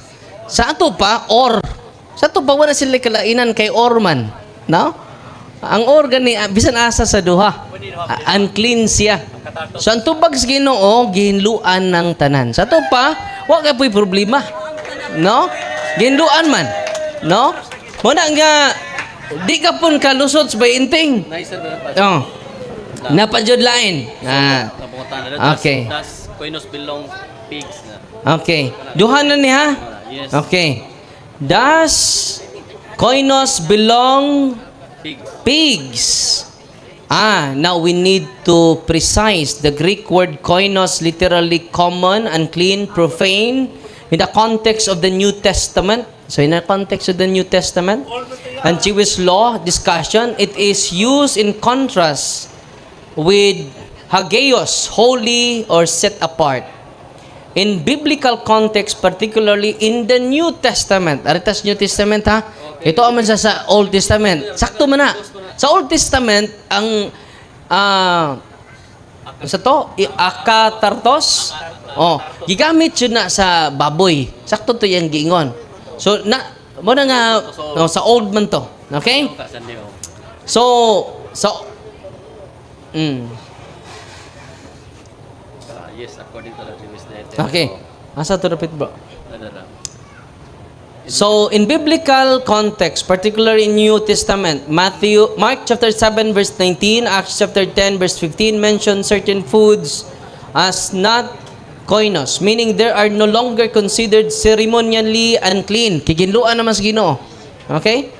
Sa ato pa, or. Sa ato pa, wala sila kalainan kay or man. No? Ang or gani, ah, bisan asa sa duha. Ah, unclean siya. So ang tubag sa Ginoo, gihinluan ng tanan. Sa ato pa, wa ka po'y problema. No? Gihinluan man. No? Muna nga, di ka pun kalusot sa bainting. Nice sir ba? Oh. Napadyod lain. Ah. Napungutana. Okay. Does koinos belong pigs na? Okay. Duha na ni ha? Yes. Okay. Does koinos belong Pigs. pigs? Ah, now we need to precise the Greek word koinos, literally common, unclean, profane, In the context of the New Testament, so in the context of the New Testament and Jewish law discussion, it is used in contrast with hagios, holy or set apart. In biblical context, particularly in the New Testament. Aritas New Testament ha. Ito man sa Old Testament. Sakto man na. Sa Old Testament, ang sa to, akatartos. Oh, gigamit yun na sa baboy. Sakto to yung giingon. So na mo na nga, no, sa old man to. Okay? So sa. Yes, according to the Jewish diet. Okay. Asa to repeat, bro? Ano na? So, in biblical context, particularly in New Testament, Matthew, Mark chapter 7 verse 19, Acts chapter 10 verse 15 mention certain foods as not koinos, meaning they are no longer considered ceremonially unclean. Kiginluan naman sa Ginoo. Okay?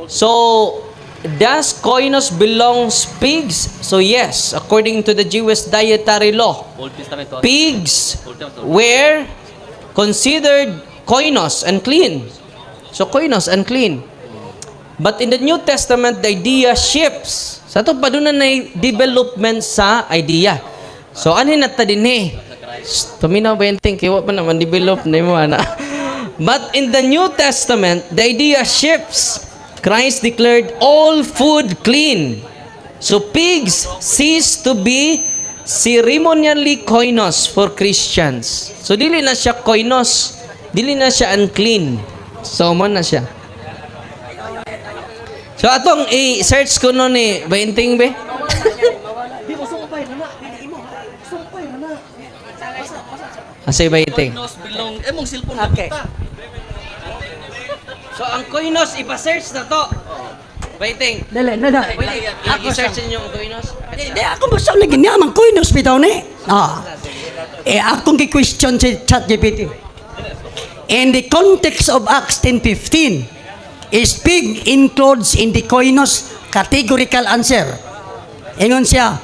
So, does koinos belongs pigs? So yes, according to the Jewish dietary law, Old Testament to. Pigs were considered koinos, unclean. So koinos, unclean. But in the New Testament, the idea shifts. Sa to pa doon na development sa idea. So ano na ta dinhi? Tuminaw ba yung think? Wa pa naman develop na mo ana. But in the New Testament, the idea shifts. Christ declared all food clean. So pigs cease to be ceremonially koinos for Christians. So dili na siya koinos, dili na siya unclean. So mo na siya. So atong i-search ko no ni Bainting be. Asay Bainting? Koinos belong eh mong cellphone. Okay. So ang koinos ipa-search na to. Bainting. Dili, na. Pwede i-search ninyo ang koinos? Di ako basta lagi niya man koinos bitaw ni. Ah. Eh akong gi-question si ChatGPT. In the context of Acts 10:15, is pig includes in the koinos? Categorical answer. Ingon siya,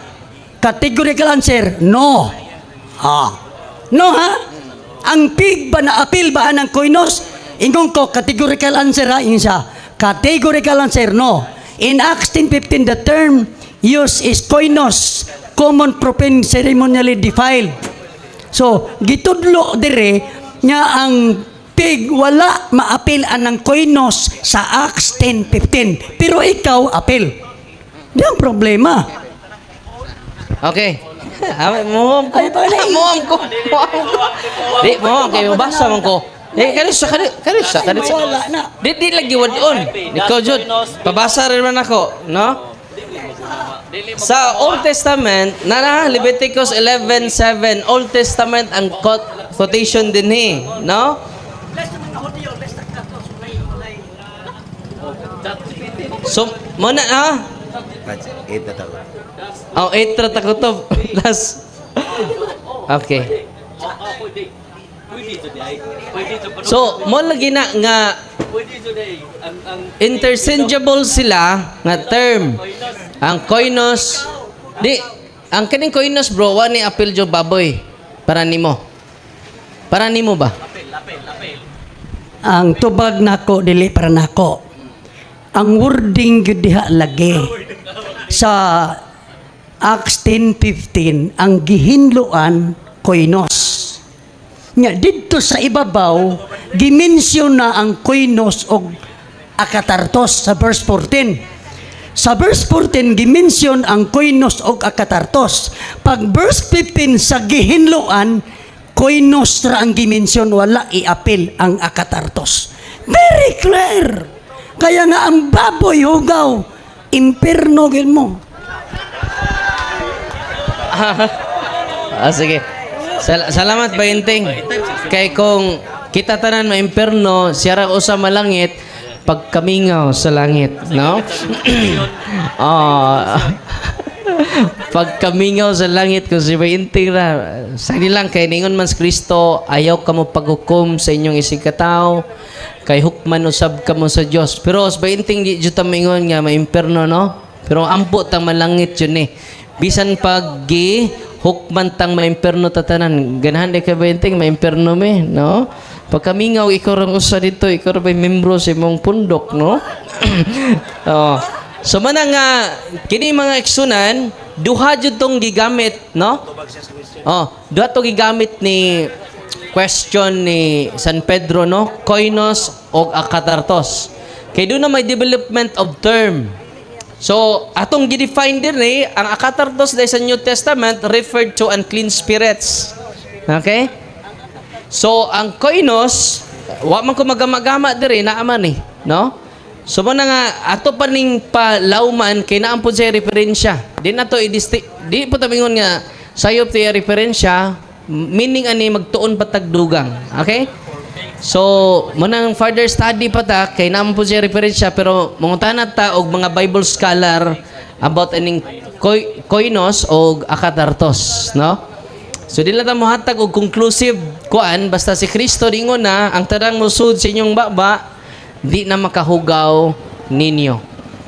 categorical answer, no. Ah. No ha? Ang pig ba na apil ba ang koinos? Ingon ko, categorical answer ha, ingon siya. Categorical answer, no. In Acts 10:15, the term used is koinos, common profane ceremonially defiled. So, gitudlo dire nga ang pig wala maapil anang koinos sa Acts 10:15. Pero ikaw apil. Di ang problema. Okay. Ah, mo ko. Ay, pala. Mo ko. Mo ko. Di mo kay mabasa man ko. Eh kani sa kani kani sa kani sa. Wala na. Di di lagi wad-on. Ikaw jud. Pabasa rin man ako, no? Sa Old Testament, na na Leviticus 11:7, Old Testament ang quotation din eh, no? So, mo na ha? Eight na tao. Oh, 8 ra ta kutob. Last. Okay. Pwede to di ay. Pwede to. So, mo lagi na nga Pwede to di ang interchangeable sila nga term. Ang koinos di ang kining koinos, bro, wa ni apil jo baboy para nimo. Para nimo ba? Ang tubag nako dili para nako. Ang wording gyud diha lagi sa Acts 10:15 ang gihinloan koinos. Nya didto sa ibabaw gimensyon na ang koinos og akatartos sa verse 14. Sa verse 14 gimensyon ang koinos og akatartos. Pag verse 15 sa gihinloan koinos ra ang gimensyon, wala iapil ang akatartos. Very clear. Kaya nga ang baboy hugaw, imperno gid mo. Ah, sige. Salamat Bainting. Kay kung kita tanan maimperno, siya ra usa malangit pagkamingaw sa langit, no? Oh. Pagkamingaw sa langit kung si Bainting ra. Sa lang kay ningon man si Kristo, ayaw kamo paghukom sa inyong isigkatawo kay hukman usab kamo sa Dios. Pero sa Bainting di jud ta mingon nga maimperno, no? Pero ampo tang malangit yun eh. Bisan pag gi hukman tang maimperno tatanan. Ganahan di ka Bainting, maimperno mi, no? Pagkamingaw, ikaw rang usa dito, ikaw ra ba'y membro sa imong pundok, no? Oh. So mana nga kini mga igsunan, duha jud tong gigamit, no? Oh, duha to gigamit ni question ni San Pedro, no? Koinos og akatartos. Kay doon na may development of term. So, atong gi-define din eh, ang akatartos dahil sa New Testament referred to unclean spirits. Okay? So, ang koinos, wa man ko magama-gama diri, naa man eh, no? So, mo na nga, ato pa ning palawman, kay naa pud siya referensya. Di na to, di po tamingon nga, sayop ti referensya, meaning ani magtuon patagdugang. Okay? So, mo nang further study pa ta, kay naa pud siya referensya, pero mangutana ta og mga Bible scholar about aning koinos og akatartos, no? So di lang ta mohatag og conclusive kuan, basta si Kristo dingon na ang tanang musud sa inyong baba di na makahugaw ninyo.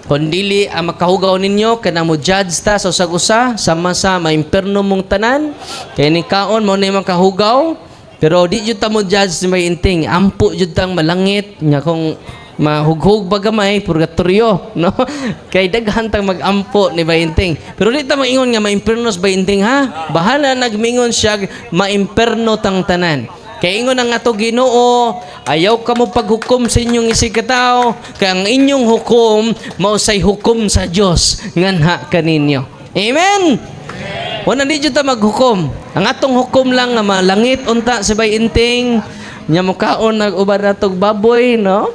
Kung dili ang makahugaw ninyo kana mo judge ta sa usag usa sama sa maimperno mong tanan kay ni kaon mo na makahugaw, pero di jud ta mo judge ni may inting ampo jud tang malangit nga kung mahughug ba gamay purgatorio, no? Kay daghan tang magampo ni Bainting, pero di ta maingon nga maimperno sa Bainting, ha. Bahala nagmingon siya maimperno tang tanan, kay ingon ang ato Ginoo, ayaw ka mo paghukom sa inyong isig katawo, kay ang inyong hukom mausay hukom sa Dios nganha kaninyo. Amen. Wala, di jud ta maghukom. Ang atong hukom lang nga malangit unta sa Bainting nya mukaon nag uban natog baboy, no?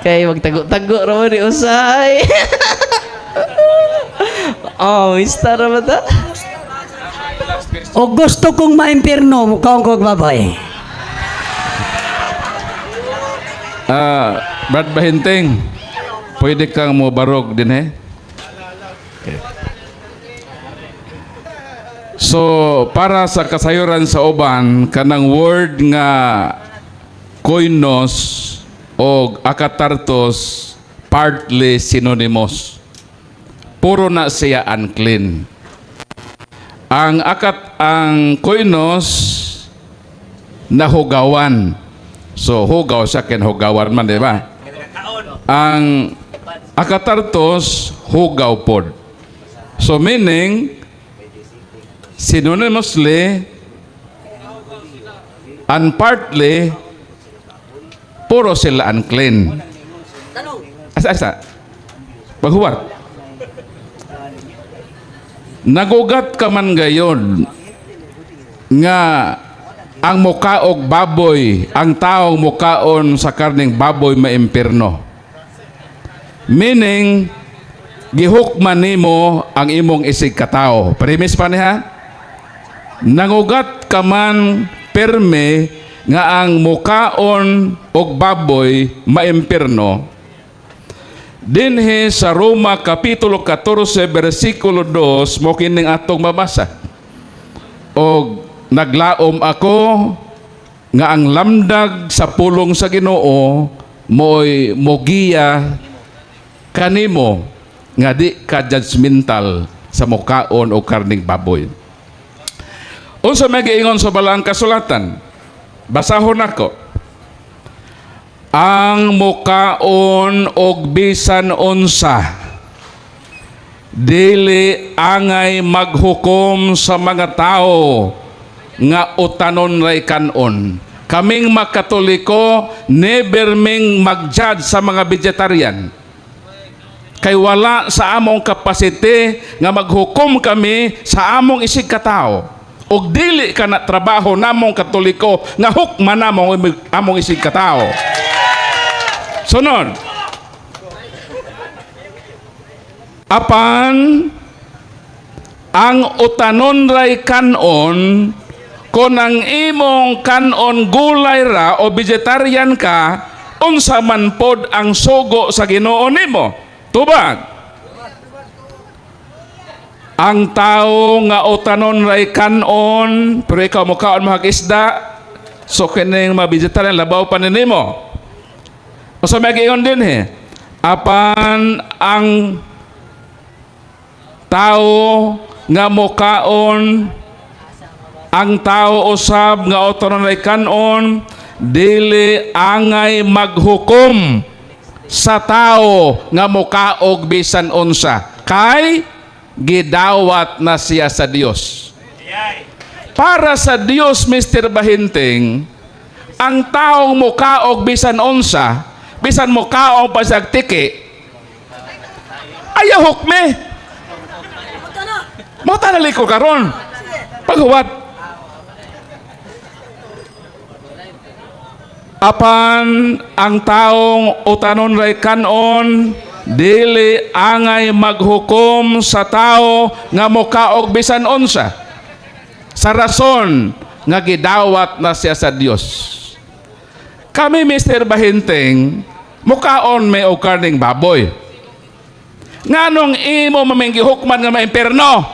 Kay magtago-tago ra mo ni usay. Oh, istar ra ba ta? O gusto kong maimpirno, mukaon kog baboy. Ah, Brad Bahinting, pwede kang mo barog din eh. Okay. So, para sa kasayuran sa uban, kanang word nga koinos o akatartos partly synonymous. Puro na siya unclean. Ang koinos nahugawan. So hugaw sa ken hugawan man, di ba? Ang akatartos hugaw pod. So meaning synonymously and partly puro sila unclean. Asa asa. Paghuwat. Nagugat ka man gayon nga ang mukaog baboy, ang taong mukaon sa karning baboy maimpirno. Meaning, gihukman nimo ang imong isig katao. Premise pa niya? Nangugat ka man perme nga ang mukaon og baboy maimpirno. Dinhi sa Roma Kapitulo 14 versikulo 2 mo kining atong mabasa. Og naglaom ako nga ang lamdag sa pulong sa Ginoo mo'y mogiya kanimo nga di ka judgmental sa mukaon o karning baboy. Unsa may giingon sa Balaang Kasulatan? Basahon nako. Ang mukaon og bisan unsa dili angay maghukom sa mga tao nga utanon ray kanon. Kaming makatoliko never ming mag-judge sa mga vegetarian. Kay wala sa among capacity nga maghukom kami sa among isig katao. Og dili ka na trabaho namong Katoliko nga hukman namong among isig katao. Sunod. Apan ang utanon ray kanon, kon ang imong kanon gulay ra o vegetarian ka, unsa man pod ang sugo sa Ginoo nimo? Tubag. Ang tao nga utanon ray kanon, pero ikaw mukaon mga isda, so kining mga vegetarian labaw pa nimo. Unsa may giingon din he? Apan ang tao nga mukaon Ang tao usab nga utanon kanon dili angay maghukom sa tao nga mukaog bisan unsa kay gidawat na siya sa Dios. Para sa Dios, Mr. Bahinting, ang taong mukaog bisan unsa, bisan mukaog pa sa tiki, ayaw hukme. Mo tanali ko karon. Paghuwat. Apan ang taong utanon ray kanon dili angay maghukom sa tao nga mukaog bisan unsa sa rason nga gidawat na siya sa Dios. Kami, Mr. Bahinting, mukaon may og karning baboy. Nganong imo maming gihukman nga maimpierno?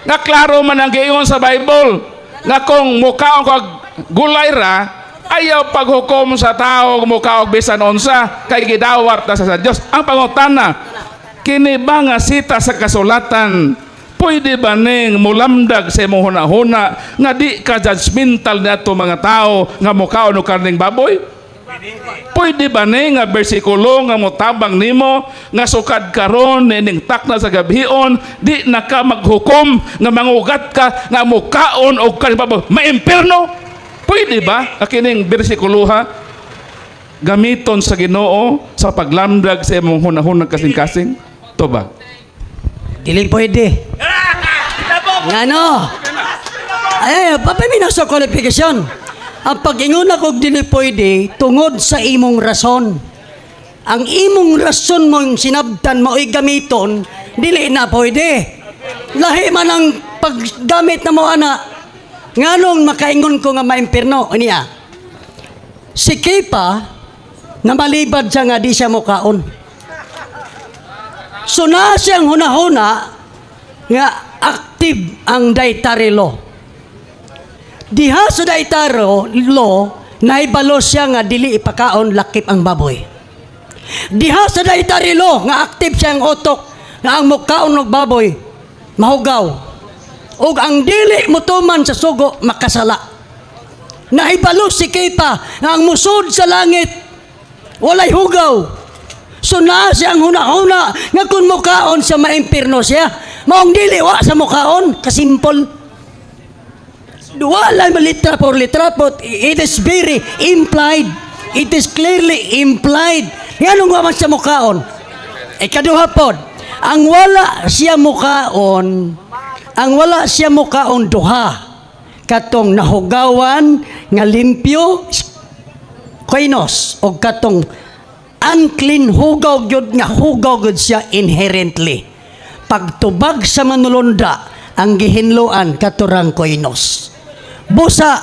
Nga klaro man ang giingon sa Bible nga kung mukaon kag gulay ra, ayaw paghukom sa tao mukaog bisan unsa kay gidawat na sa Dios. Ang pangutana, kini ba nga sita sa kasulatan pwede ba ning mulamdag sa imong hunahuna nga di ka judgmental nato mga tao nga mukaon og karning baboy? Pwede ba ni nga bersikulo nga motabang nimo nga sukad karon nining takna sa gabhion di na ka maghukom nga mangugat ka nga mukaon og karning baboy maimpierno? Pwede ba nga kining bersikuloha gamiton sa Ginoo sa paglamdag sa imong hunahunang kasing-kasing? Tubag. Dili pwede. Ngano? Ay, papaminaw sa kwalifikasyon. Ang pag-ingon ako dili pwede tungod sa imong rason. Ang imong rason mong sinabtan mao'y gamiton, dili na pwede. Lahi man ang paggamit na mo ana. Nganong makaingon ko nga maimpirno niya? Si Kepa na malibad siya nga di siya mukaon. So naa siyang hunahuna nga active ang dietary law. Diha sa dietary law, naibalo siya nga dili ipakaon lakip ang baboy. Diha sa dietary law nga active siyang utok nga ang mukaon og baboy mahugaw. Ug ang dili motuman sa sugo makasala. Naibalo si Kepa nga ang musod sa langit walay hugaw. So naa siyang huna-huna nga kung mukaon sa maimpirno siya. Maong dili wa sa mukaon, kasimpol. Wala man litra por litra, but it is very implied. It is clearly implied. Nganong wa man siya mukaon? Ikaduha pod, ang wala siya mukaon, ang wala siya mukaon duha. Katong nahugawan nga limpyo koinos o katong unclean, hugaw gyud nga hugaw gyud siya inherently. Pagtubag sa manulunda, ang gihinloan katurang koinos. Busa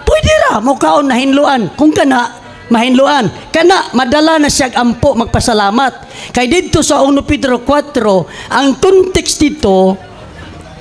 pwede ra mukaon na hinloan kung kana mahinloan kana madala na siya ampo magpasalamat kay didto sa 1 Pedro 4, ang context dito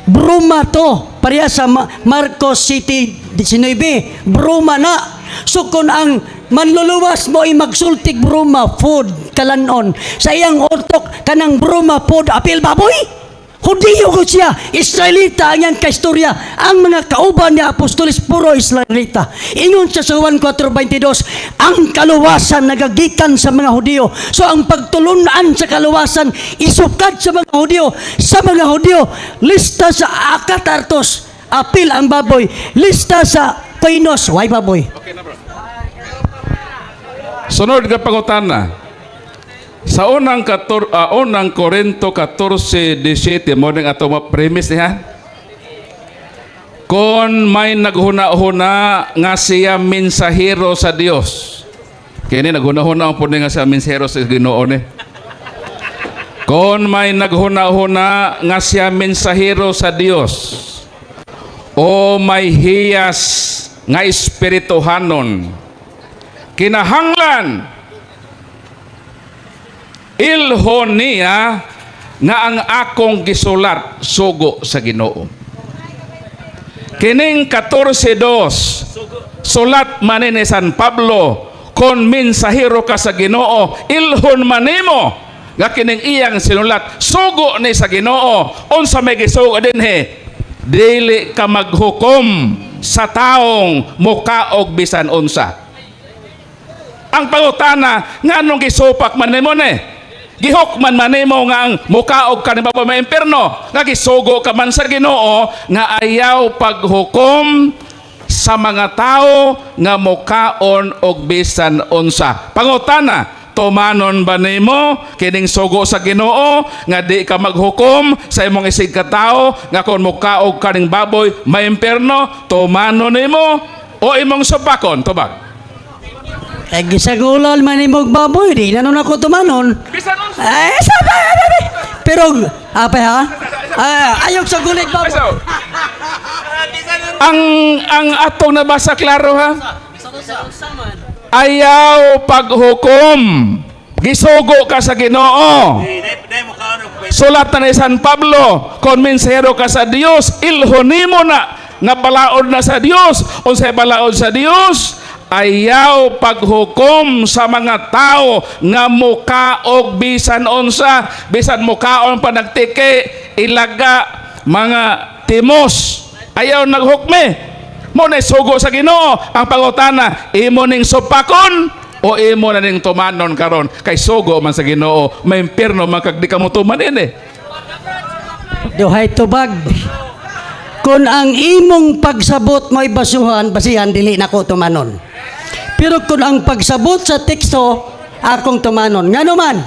bruma to, pareha sa Marcos City 19, bruma na. So kung ang manluluwas mo ay magsultig bruma food kalanon sa iyang utok, kanang bruma food apil baboy. Hudiyo ko siya, Israelita ang iyang kaistorya. Ang mga kauban ni Apostoles puro Israelita. Ingon siya sa Juan 4:22, ang kaluwasan nagagikan sa mga Hudiyo. So ang pagtulunan sa kaluwasan isukad sa mga Hudiyo. Sa mga Hudiyo, lista sa akatartos, apil ang baboy. Lista sa koinos, way baboy. Sunod nga pangutana. Sa unang Korinto 14:17 mo ning ato ma premise niya. Kung may naghuna-huna nga siya mensahero sa Dios. Kini naghuna-huna ang pud nga siya mensahero sa Ginoo ni. Kung may naghuna-huna nga siya mensahero sa Dios o may hiyas nga espirituhanon, kinahanglan ilhon niya nga ang akong gisulat sugo sa Ginoo. Kining 14:2 sulat man ni San Pablo, kon mensahero ka sa Ginoo, ilhon man nimo nga kining iyang sinulat sugo ni sa Ginoo. Unsa may gisugo dinhi? Dili ka maghukom sa taong mukaog bisan unsa. Ang pangutana, nganong gisupak man nimo ni? Gihukman man nimo nga ang mukaog ka ni baboy maimpierno, nga gisugo ka man sa Ginoo nga ayaw paghukom sa mga tao nga mukaon og bisan unsa. Pangutana, tumanon ba nimo kining sugo sa Ginoo nga di ka maghukom sa imong isig katao nga kung mukaog kaning baboy maimpierno? Tumanon nimo o imong supakon? Tubag. Kay gisagulan man imong baboy, di na nun ako tumanon. Bisan unsa. Eh, sabi, sabi. Pero, apay ha? Ah, ayaw sa gulig baboy. So, ang atong nabasa, klaro ha. Ayaw paghukom. Gisugo ka sa Ginoo. Sulat na ni San Pablo, kung mensahero ka sa Dios, ilhon nimo na nga balaod na sa Dios. Unsay balaod sa Dios? Ayaw paghukom sa mga tao nga mukaog bisan unsa, bisan mukaon pa nagtiki, ilaga, mga timos. Ayaw naghukme. Mao na sugo sa Ginoo. Ang pangutana, imo ning supakon o imo na ning tumanon karon? Kay sugo man sa Ginoo, maimpierno man kag di ka mo tuman ini. Duhay tubag. Kung ang imong pagsabot mo'y basuhan, basihan, dili na ko tumanon. Pero kung ang pagsabot sa teksto, akong tumanon. Ngano man,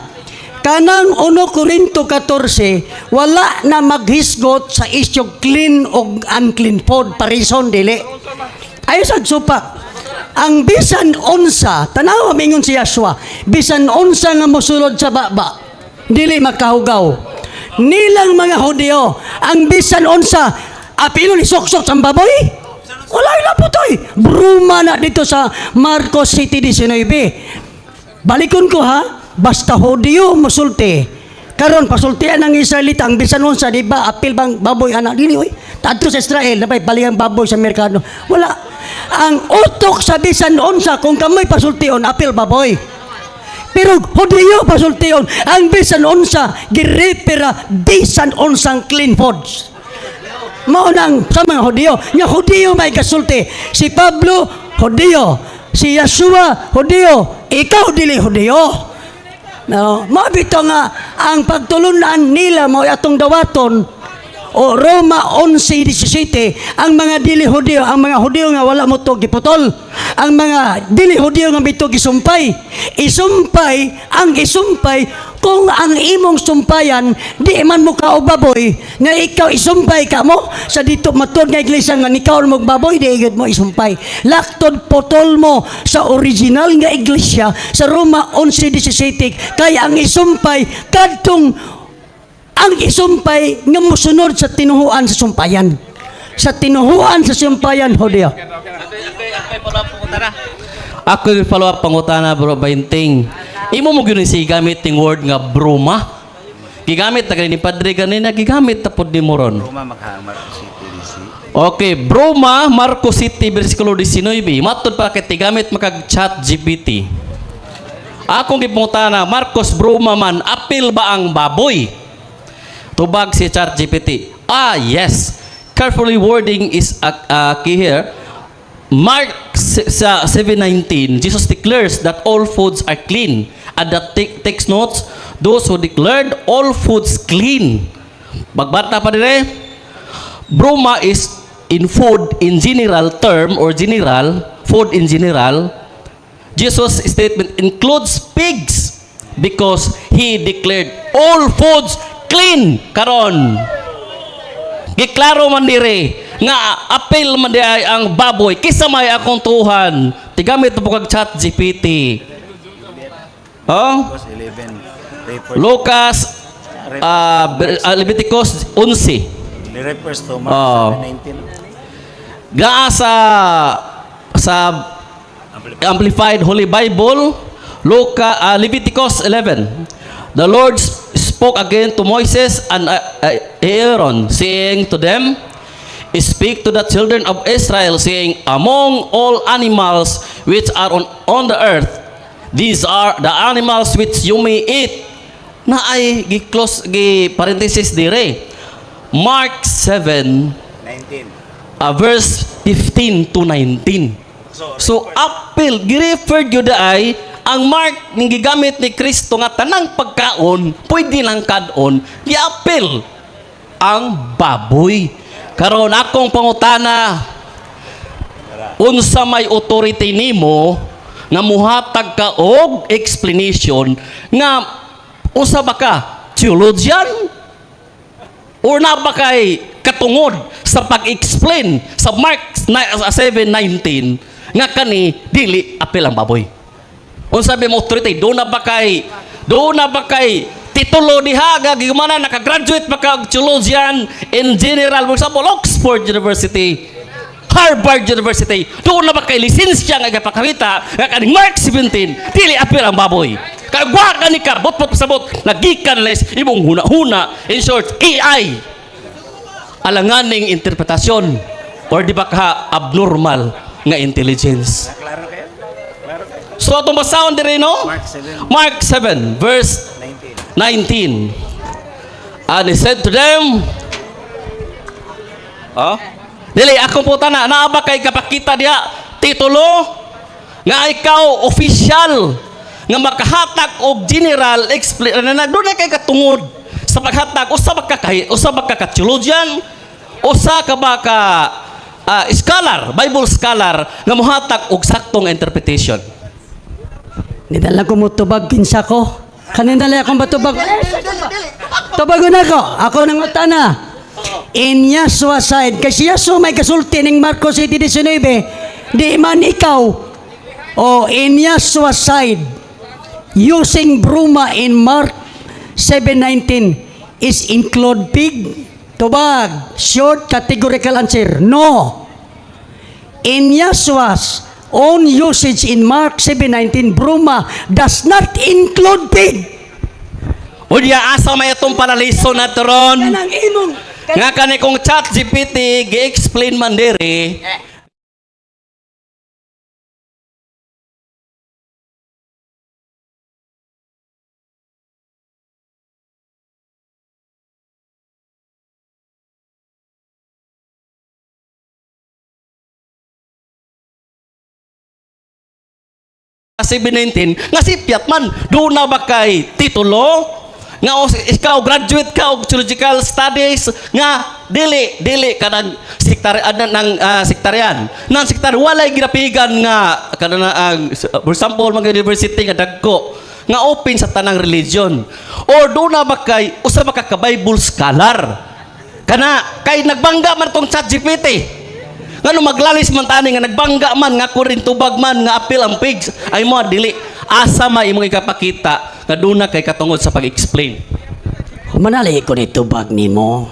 kanang 1 Korinto 14, wala na maghisgot sa isyog clean o unclean food, parison, dili. Ayo sa supak. Ang bisan unsa, tanawa mingon si Yahshua, bisan unsa nga mosulod sa baba, dili makahugaw. Nilang mga Hudyo, ang bisan unsa, apilo ni suksok sa baboy? Wala na putoy. Bruma na dito sa Marcos 7:19. Balikon ko ha, basta Hudyo musulti. Karon pasultian ang Israelita ang bisan unsa, di ba apil bang baboy ana dili oy. Tadto sa Israel napay bali ang baboy sa merkado. Wala. Ang utok sa bisan unsa kung kamoy pasultion apil baboy. Pero Hudyo pasultion ang bisan unsa girepera bisan unsang clean foods. Mao nang sa mga Hudyo, nga Hudyo may kasulti. Si Pablo, Hudyo. Si Yeshua, Hudyo. Ikaw dili Hudyo. No, mao bitaw nga ang pagtulunan nila mo atong dawaton o Roma 11:17, ang mga dili Hudyo, ang mga Hudyo nga wala mo to giputol, ang mga dili Hudyo nga mito gisumpay. Isumpay ang isumpay. Kung ang imong sumpayan di man mo kao baboy nga ikaw isumpay ka mo sa dito matud nga iglesia nga nikaw mo baboy, di gyud mo isumpay. Laktod putol mo sa original nga iglesia sa Roma 11:17, kay ang isumpay kadtong ang isumpay nga mosunod sa tinuhuan sa sumpayan, sa tinuhuan sa sumpayan Hudyo. Ako yung follow up pangutana, bro Bainting. Imo mo gyud si gamit ting word nga bruma. Gigamit na ni Padre ganina, gigamit ta pod nimo ron. Roma makahamar City DC. Okay, bruma, Marcos 7 versikulo 19. Matod pa kay tigamit makag Chat GPT. Akong gipangutana, Marcos, bruma man, apil ba ang baboy? Tubag si Chat GPT. Ah, yes. Carefully wording is a key here. Mark sa 7:19, Jesus declares that all foods are clean. And that takes notes, those who declared all foods clean. Magbata pa dire. Bruma is in food in general term or general, food in general. Jesus' statement includes pigs because he declared all foods clean. Karon, giklaro man dire nga apil man di ay ang baboy. Kisa may akong tuhan? Tigamit po kag Chat GPT. Oh? Lucas 11 refers, Lucas Leviticus 11. Refers to Mark Oh. 7:19. Gaa sa Amplified Holy Bible, Luca, Leviticus 11. The Lord spoke again to Moses and Aaron, saying to them, "Speak to the children of Israel, saying, 'Among all animals which are on the earth, these are the animals which you may eat.'" Na ay gi-close, gi parenthesis dire. Mark 7, 19. Verse 15 to 19. So apil gi-refer gyud ay ang Mark ning gigamit ni Kristo nga tanang pagkaon pwede lang kadon, giapil ang baboy. Karon akong pangutana, unsa may authority nimo nga muhatag ka og explanation nga usa ba ka theologian or na ba kay katungod sa pag-explain sa Mark 7:19 nga kani dili apil ang baboy? Unsa ba mo authority? Do na ba kay titulo diha nga gimana nakagraduate ba ka og theologian in general, for example, Oxford University, Harvard University? Do na ba kay lisensya nga gapakita nga kaning Mark 17 dili apil ang baboy? Kay wa gani ka bot pasabot, nagikan na is imong huna-huna. In short, AI, alanganing interpretasyon or di ba ka abnormal nga intelligence? Klaro kayo? Klaro kayo? So atong basahon diri, no? Mark 7. Mark 7 verse 19. 19. And he said to them, oh, dili akong puta na, naa ba kay kapakita diha titulo nga ikaw official nga makahatag og general explain na doon na kay katungod sa paghatag? Usa ba ka ka theologian, usa ka ba ka scholar, Bible scholar nga mohatag og saktong interpretation? Nidala ko mo tubag kinsa ko. Kanina lang akong batubag. Tubagon ako. Ako nang utana. In Yahshua side. Kasi Yahshua may kasulti ning Marcos 7:19. Di man ikaw. O in Yahshua side. Using bruma in Mark 7:19 is include pig. Tubag. Short categorical answer. No. In Yahshua's own usage in Mark 7:19, bruma does not include pig. Unya asa may atong paraliso na ron? Kanang imong Nga kani kung Chat GPT gi-explain man diri 7:19 nga sipyat man, do na ba kay titulo nga ikaw graduate ka og theological studies nga dili dili kanang sektari ng sektarian nang sektar walay ginapigan nga kanang ang, for example, mga university nga dagko nga open sa tanang religion, or do na ba kay usa ba ka ka Bible scholar kana kay nagbangga man tong Chat GPT? Ngano maglalis man tani nga nagbangga man nga ko rin tubag man nga apil ang pigs ay mo dili? Asa may imong ikapakita nga duna kay katungod sa pag-explain? Manalay ko ni tubag nimo.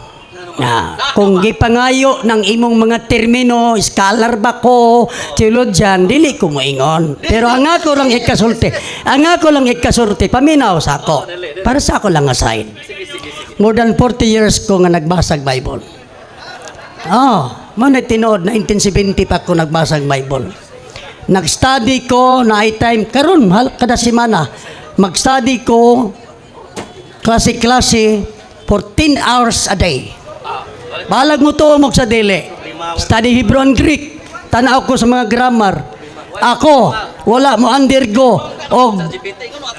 Na, kung gipangayo ng imong mga termino, scholar ba ko, theologian, dili ko moingon. Pero ang ako lang ikasulti, ang ako lang ikasulti, paminaw sa ako. Para sa ako lang nga side. More than 40 years ko nga nagbasag Bible. Oh, mo na tinuod, 1970 pa ko nagbasag Bible. Nag-study ko na ay time karon hal kada semana mag-study ko klase-klase for 10 hours a day. Balag mo to mo sa dili. Study Hebrew and Greek. Tanaw ko sa mga grammar. Ako, wala mo undergo og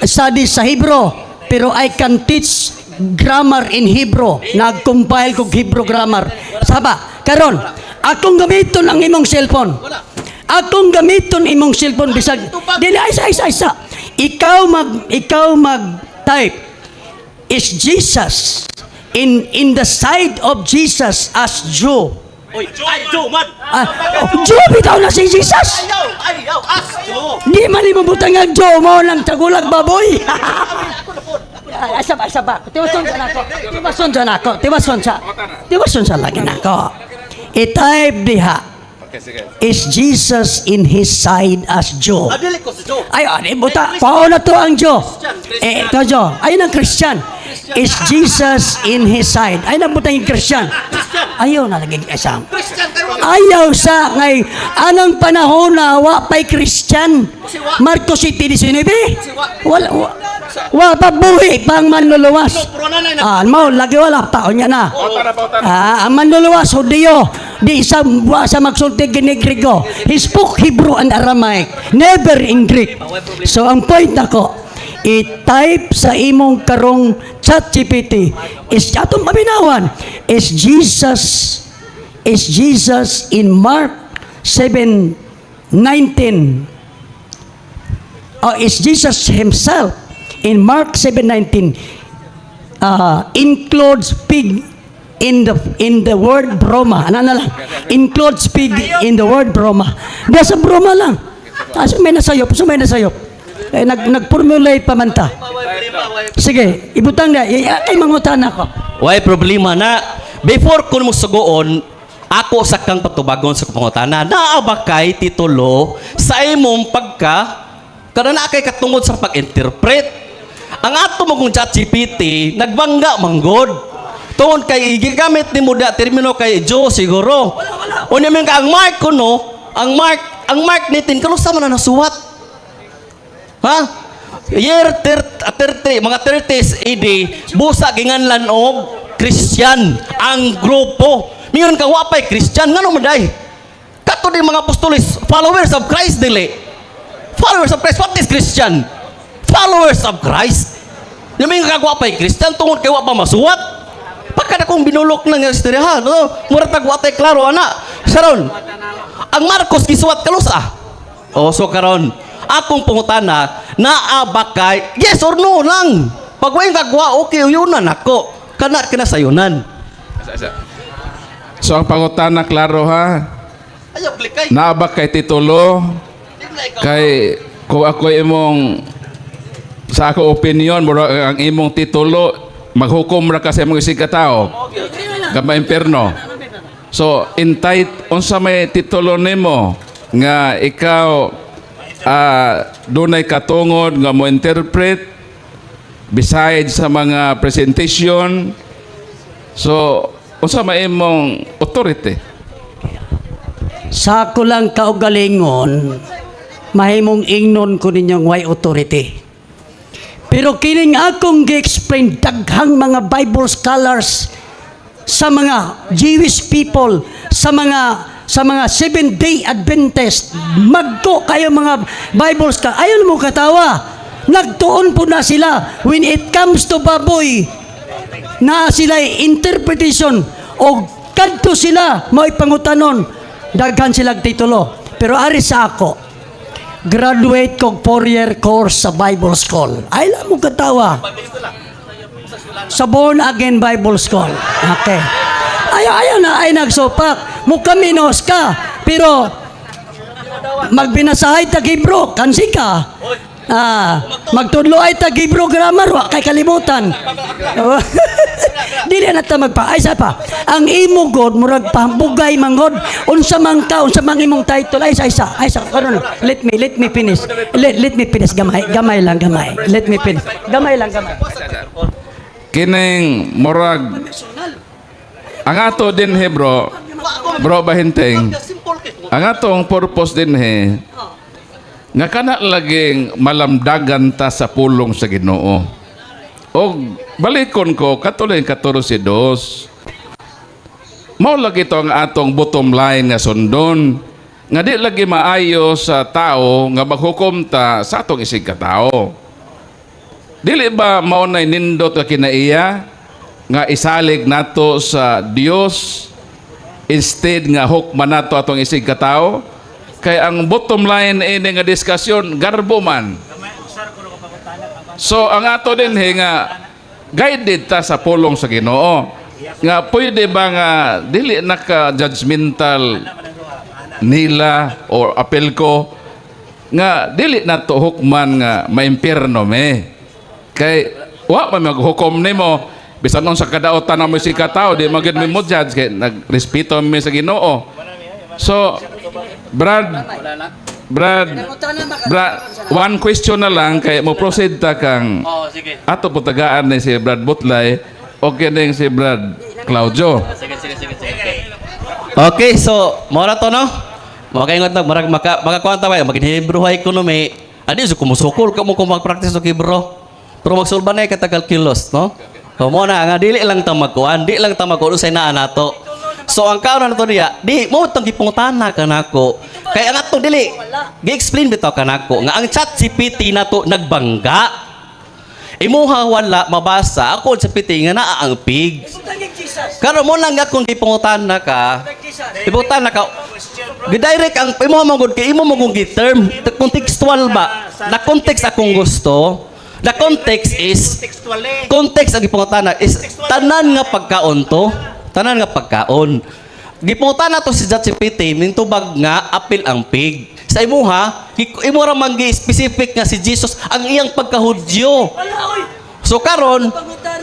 study sa Hebrew, pero I can teach grammar in Hebrew. Nag-compile kog Hebrew grammar. Saba, karon, akong gamiton ang imong cellphone. Akong gamiton imong cellphone bisag dili ay sa isa isa. Ikaw mag type is Jesus in the side of Jesus as Jew. Oy, ay Joe man. Ah, oh, Jew bitaw na si Jesus. Ayaw, ayaw, as Joe. Di man imo butang ang Jew mo lang tagulag baboy. Asa ba, asa ba? Tiwason sa nako. Tiwason sa nako. Tiwason sa. Tiwason sa lagi nako. I-type diha. Okay, sige. Is Jesus in his side as Jew? Dili ko si Joe. Ay, ano, buta, pauna to ang Joe. Eh, ito Joe. Ayun ang Christian. Is Jesus in his side? Ayun ang butang yung Christian. Ayaw na lagi isang. Christian kayo. Ayaw sa ngay anong panahon na wa pa'y Christian. Marcos 7:19. Wala, wa, Wa pa buhi pa ang manluluwas. Ah, mao lagi wala pa unya na. Ah, ang manluluwas Hudiyo, di sa wa sa magsulti gini-Griego. He spoke Hebrew and Aramaic, never in Greek. So ang point nako, i-type sa imong karong Chat GPT is atong paminawan, is Jesus in Mark 7:19, is Jesus himself in Mark 7:19 includes pig in the word broma. Ano na lang? Includes pig in the word broma. Nasa broma lang. Ah, so may nasayop, so may nasayop. Eh, nag-formulate pa man ta. Sige, ibutang na. Ay, mangutan ako. Way problema na. Before ko mo sugoon, ako sa kang patubagon sa pangutana, naa ba kay titulo sa imong pagka kada naa kay katungod sa pag-interpret? Ang ato mo kung Chat GPT, nagbangga manggod. Tungod kay gigamit ni mo da termino kay Joe siguro. Unya man ka ang Mark kuno, ang Mark nitin kalusa man na nasuwat. Ha? Year 30, mga 30s AD, busa ginganlan og Christian ang grupo. Mingon ka wa pay Christian, ngano man day? Kato din mga apostoles, followers of Christ dili. Followers of Christ, what is Christian? Followers of Christ. Yung mga kagwa pay Christian tungod kay wa pa masuwat. Pagka na kong binulok ng istorya, no? Mura tag wa tay klaro ana. Saron. Ang Marcos gisuwat kalusa. O so karon, akong pangutana, naa ba kay yes or no lang. Pag way kagwa, okay, uyunan ako. Kana kinasayunan. So ang pangutana klaro ha. Ayaw klikay. Naa ba kay titulo kay kung ako imong sa ako opinion mura ang imong titulo maghukom ra ka sa imong isig ka tao gamay impierno. So entitled unsa may titulo nimo nga ikaw dunay katungod nga mo interpret besides sa mga presentation? So unsa may imong authority? Sa ako lang kaugalingon, mahimong ingnon ko ninyong way authority. Pero kining akong gi-explain, daghang mga Bible scholars sa mga Jewish people, sa mga Seventh Day Adventist, magko kayo mga Bible scholars, ayaw mo katawa. Nagtuon po na sila when it comes to baboy na sila interpretation o kadto sila mao'y pangutanon, daghan silang titulo. Pero ari sa ako, graduate kog 4-year course sa Bible School. Ay lang mo katawa, sa Born Again Bible School. Okay, ayaw ayaw na ay nagsupak mo kaminos ka, pero magbinasahay tag Hebrew kansi ka. Ah, magtudlo ay tag Hebrew grammar, wa kay kalimutan. Dili na ta magpa ay sa pa. Ang imo god murag pambugay manggod. Unsa man ka, unsa man imong title ay sa isa ay sa karon. Let me finish. Let me finish, gamay gamay lang, gamay. Let me finish. Gamay lang, gamay. Kining murag ang ato din he, bro, bro Bahinteng, ang atong purpose din he nga kana laging malamdagan ta sa pulong sa Ginoo. Og balikon ko katuloy 14:2. Mao lagi to ang atong bottom line nga sundon nga di lagi maayo sa tao nga maghukom ta sa atong isig ka tao. Dili ba mao nay nindot nga kinaiya nga isalig nato sa Dios instead nga hukman nato atong isig ka tao? Kay ang bottom line ini nga diskusyon garbo man. So ang ato din he nga guided ta sa pulong sa Ginoo. Nga pwede ba nga dili naka judgmental nila or apel ko nga dili nato hukman nga maimpierno me. Kay wa man maghukom nimo bisan unsa kadaotan mo si katao, di man gyud mo judge kay nagrespeto mi sa Ginoo. So Brad, Brad, Brad, one question na lang kay mo proceed ta kang Oh, sige. ato po tagaan ni si Brad Butlay o kining si Brad Claudio. Sige, sige, sige, sige. Okay, so mao ra to, no? Makaingon ta marag makakuan ta ba magin Hebrew high ko no may. Adi so kumusukol ka mo kung mag-practice og Hebrew. Pero magsulba na katagal kilos, no? So, mo na nga dili lang ta magkuan, di lang ta magkuan usay naa nato. So ang kaon na to niya, di mo tong gipangutana kanako. Kay ang ato dili gi-explain bitaw kanako nga ang Chat GPT nato nagbangga. Imuha wala mabasa ako sa PT nga naa ang pig. Karon mo lang akong gipangutana ka. Gipangutana ka. Gidirect ang imo man gud kay imo mo kung gi-term contextual ba? Na context akong gusto. The context is context ang gipangutana is tanan nga pagkaon to. Tanan nga pagkaon. Gipangutana to si ChatGPT nintubag nga apil ang pig. Sa imuha, imo ra man gi-specific nga si Jesus ang iyang pagkahudyo. So karon,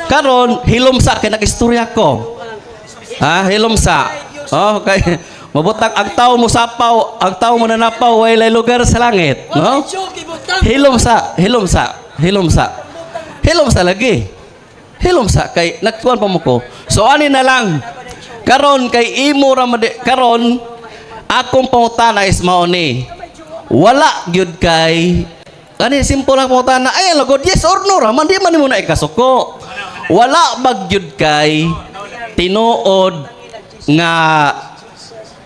karon hilom sa kay nag-istorya ko. Ha, hilom sa. Oh, kay mabutang ang tao mo sapaw, ang tao mo nanapaw walay lugar sa langit, no? Hilom sa, hilom sa, hilom sa. Hilom sa lagi. Hilom sa kay nagtuan pa mo ko. So ani na lang. Karon kay imo ra karon akong pangutana is mao ni. Wala gyud kay kani simple lang pangutana. Ay lagod, yes or no ra man, di man nimo na ikasuko. Wala ba gyud kay tinuod nga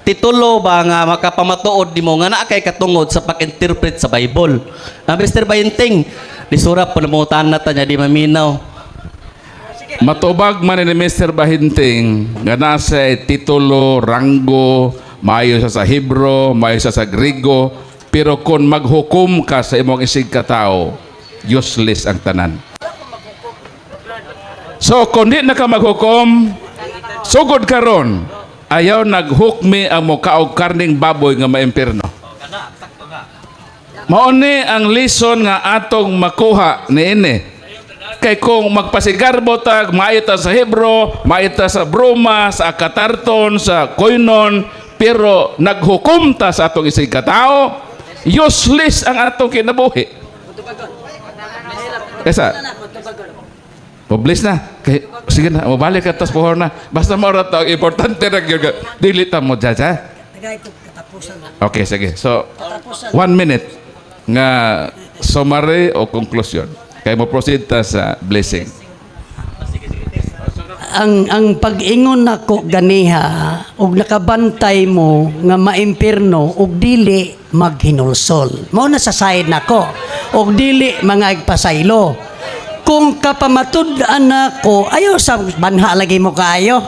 titulo ba nga makapamatuod nimo nga naa kay katungod sa pag-interpret sa Bible? Ang Mr. Bahinting, lisura po namutan na ta niya, di maminaw. Matubag man ni Mr. Bahinting nga nasa titulo, ranggo, maayo sa Hebro, maayo sa Griego, pero kung maghukom ka sa imong isig katao, useless ang tanan. So kung di na ka maghukom, sugod karon, ayaw naghukmi ang mukaog karning baboy nga maimpirno. Mao ni ang lesson nga atong makuha niini. Kay kung magpasigarbo ta, maayo ta sa Hebro, maayo ta sa Broma, sa Akatarton, sa Koinon, pero naghukom ta sa atong isig katao, useless ang atong kinabuhi. Kaysa, Publish na. Kay, sige na, mabalik ka tas puhor na. Basta mo ra to, importante ra gyud. Dili ta mo judge, ha? Okay, sige. So, 1 minute nga summary o conclusion. Kay mo proceed ta sa blessing. Ang pag-ingon nako ganiha og nakabantay mo nga maimpirno og dili maghinulsol. Mao na sa side nako og dili mga igpasaylo. Kung kapamatud-an nako, ayo sa banha lagi mo kaayo.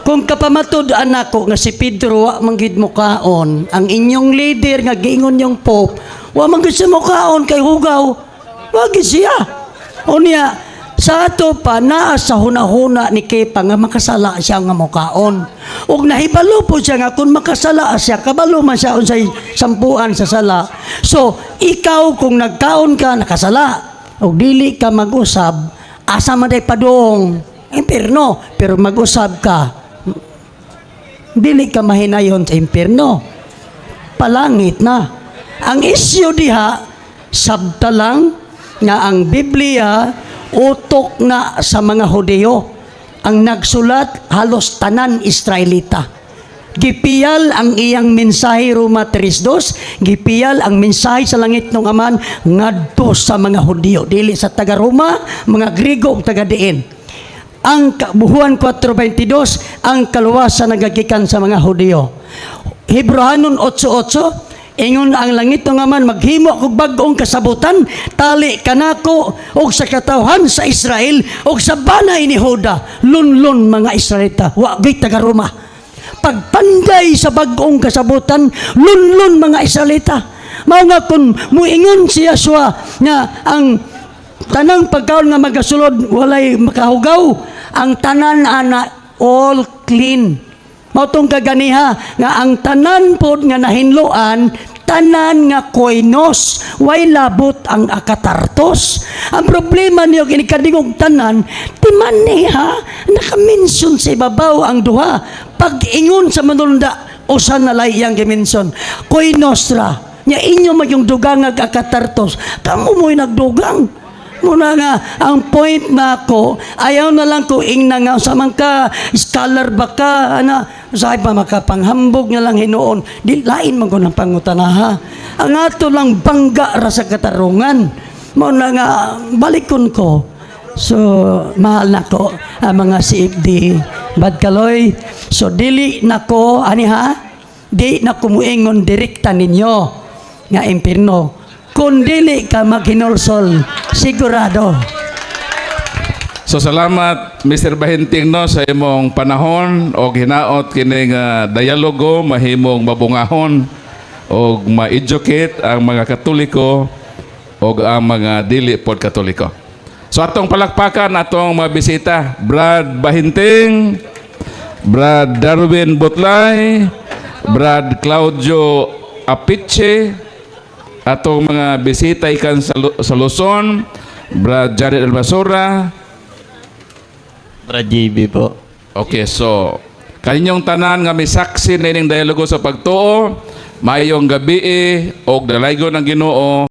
Kung kapamatud-an nako nga si Pedro wa man gid mo kaon, ang inyong leader nga giingon yung Pope, wa man gid siya mo kaon kay hugaw. Wa gid siya. Unya, sa ato pa naa sa hunahuna ni Kepa nga makasala siya nga mukaon. Ug nahibalo po siya nga kung makasala siya, kabalo man siya unsay sampuan sa sala. So, ikaw kung nagkaon ka nakasala ug dili ka mag-usab, asa man day padung impierno, pero mag-usab ka, dili ka mahinayon sa impierno, palangit na. Ang isyu diha, sabta lang nga ang Biblia utok na sa mga Hudyo. Ang nagsulat halos tanan Israelita. Gipiyal ang iyang mensahe Roma 3.2, gipiyal ang mensahe sa langit ng Aman ngadto sa mga Hudyo, dili sa taga Roma, mga Grigo ug taga diin. Ang Juan 4.22, ang kaluwasan nagagikan sa mga Hudyo. Hebrohanon 8.8, ingon ang langit ng Aman, maghimo og bag-ong kasabutan, tali kanako og sa katawhan sa Israel og sa banay ni Huda, lunlun mga Israelita, wa gyud taga Roma. Pagpanday sa bag-ong kasabutan, lunlun mga Israelita. Mao nga kung muingon si Yeshua nga ang tanang pagkaon nga magasulod walay makahugaw, ang tanan ana all clean. Mao tong kaganiha nga ang tanan pod nga nahinloan, tanan nga koinos, way labot ang akatartos. Ang problema niyo kini kadingog tanan, timaniha naka-mention sa ibabaw ang duha. Pag-ingon sa manulunda, usa na lay iyang gimension. Koinos ra. Nya inyo magyong dugang ag akatartos. Kamo mo'y nagdugang. Muna nga, ang point na ako, ayaw na lang ko ingna nga sa man ka, scholar ba ka, ana, sabi pa makapanghambog na lang hinuon. Di lain man ko ng pangutana ha. Ang ato lang bangga ra sa katarungan. Muna nga, balikon ko. So mahal nako ang mga CFD Badkaloy. So dili nako ani ha, di na ko muingon direkta ninyo nga impirno. Kung dili ka maghinulsol, sigurado. So salamat, Mr. Bahinting, no, sa imong panahon og hinaot kining dialogo mahimong mabungahon og ma-educate ang mga Katoliko og ang mga dili pod Katoliko. So atong palakpakan atong mga bisita, Brad Bahinting, Brad Darwin Butlay, Brad Claudio Apiche, atong mga bisita ikan sa Luzon, Brad Jared Almasura. Brad JB po. Okay, so kaninyong tanan nga may saksi nining dialogo sa pagtuo, maayong gabi og dalaygon ang Ginoo.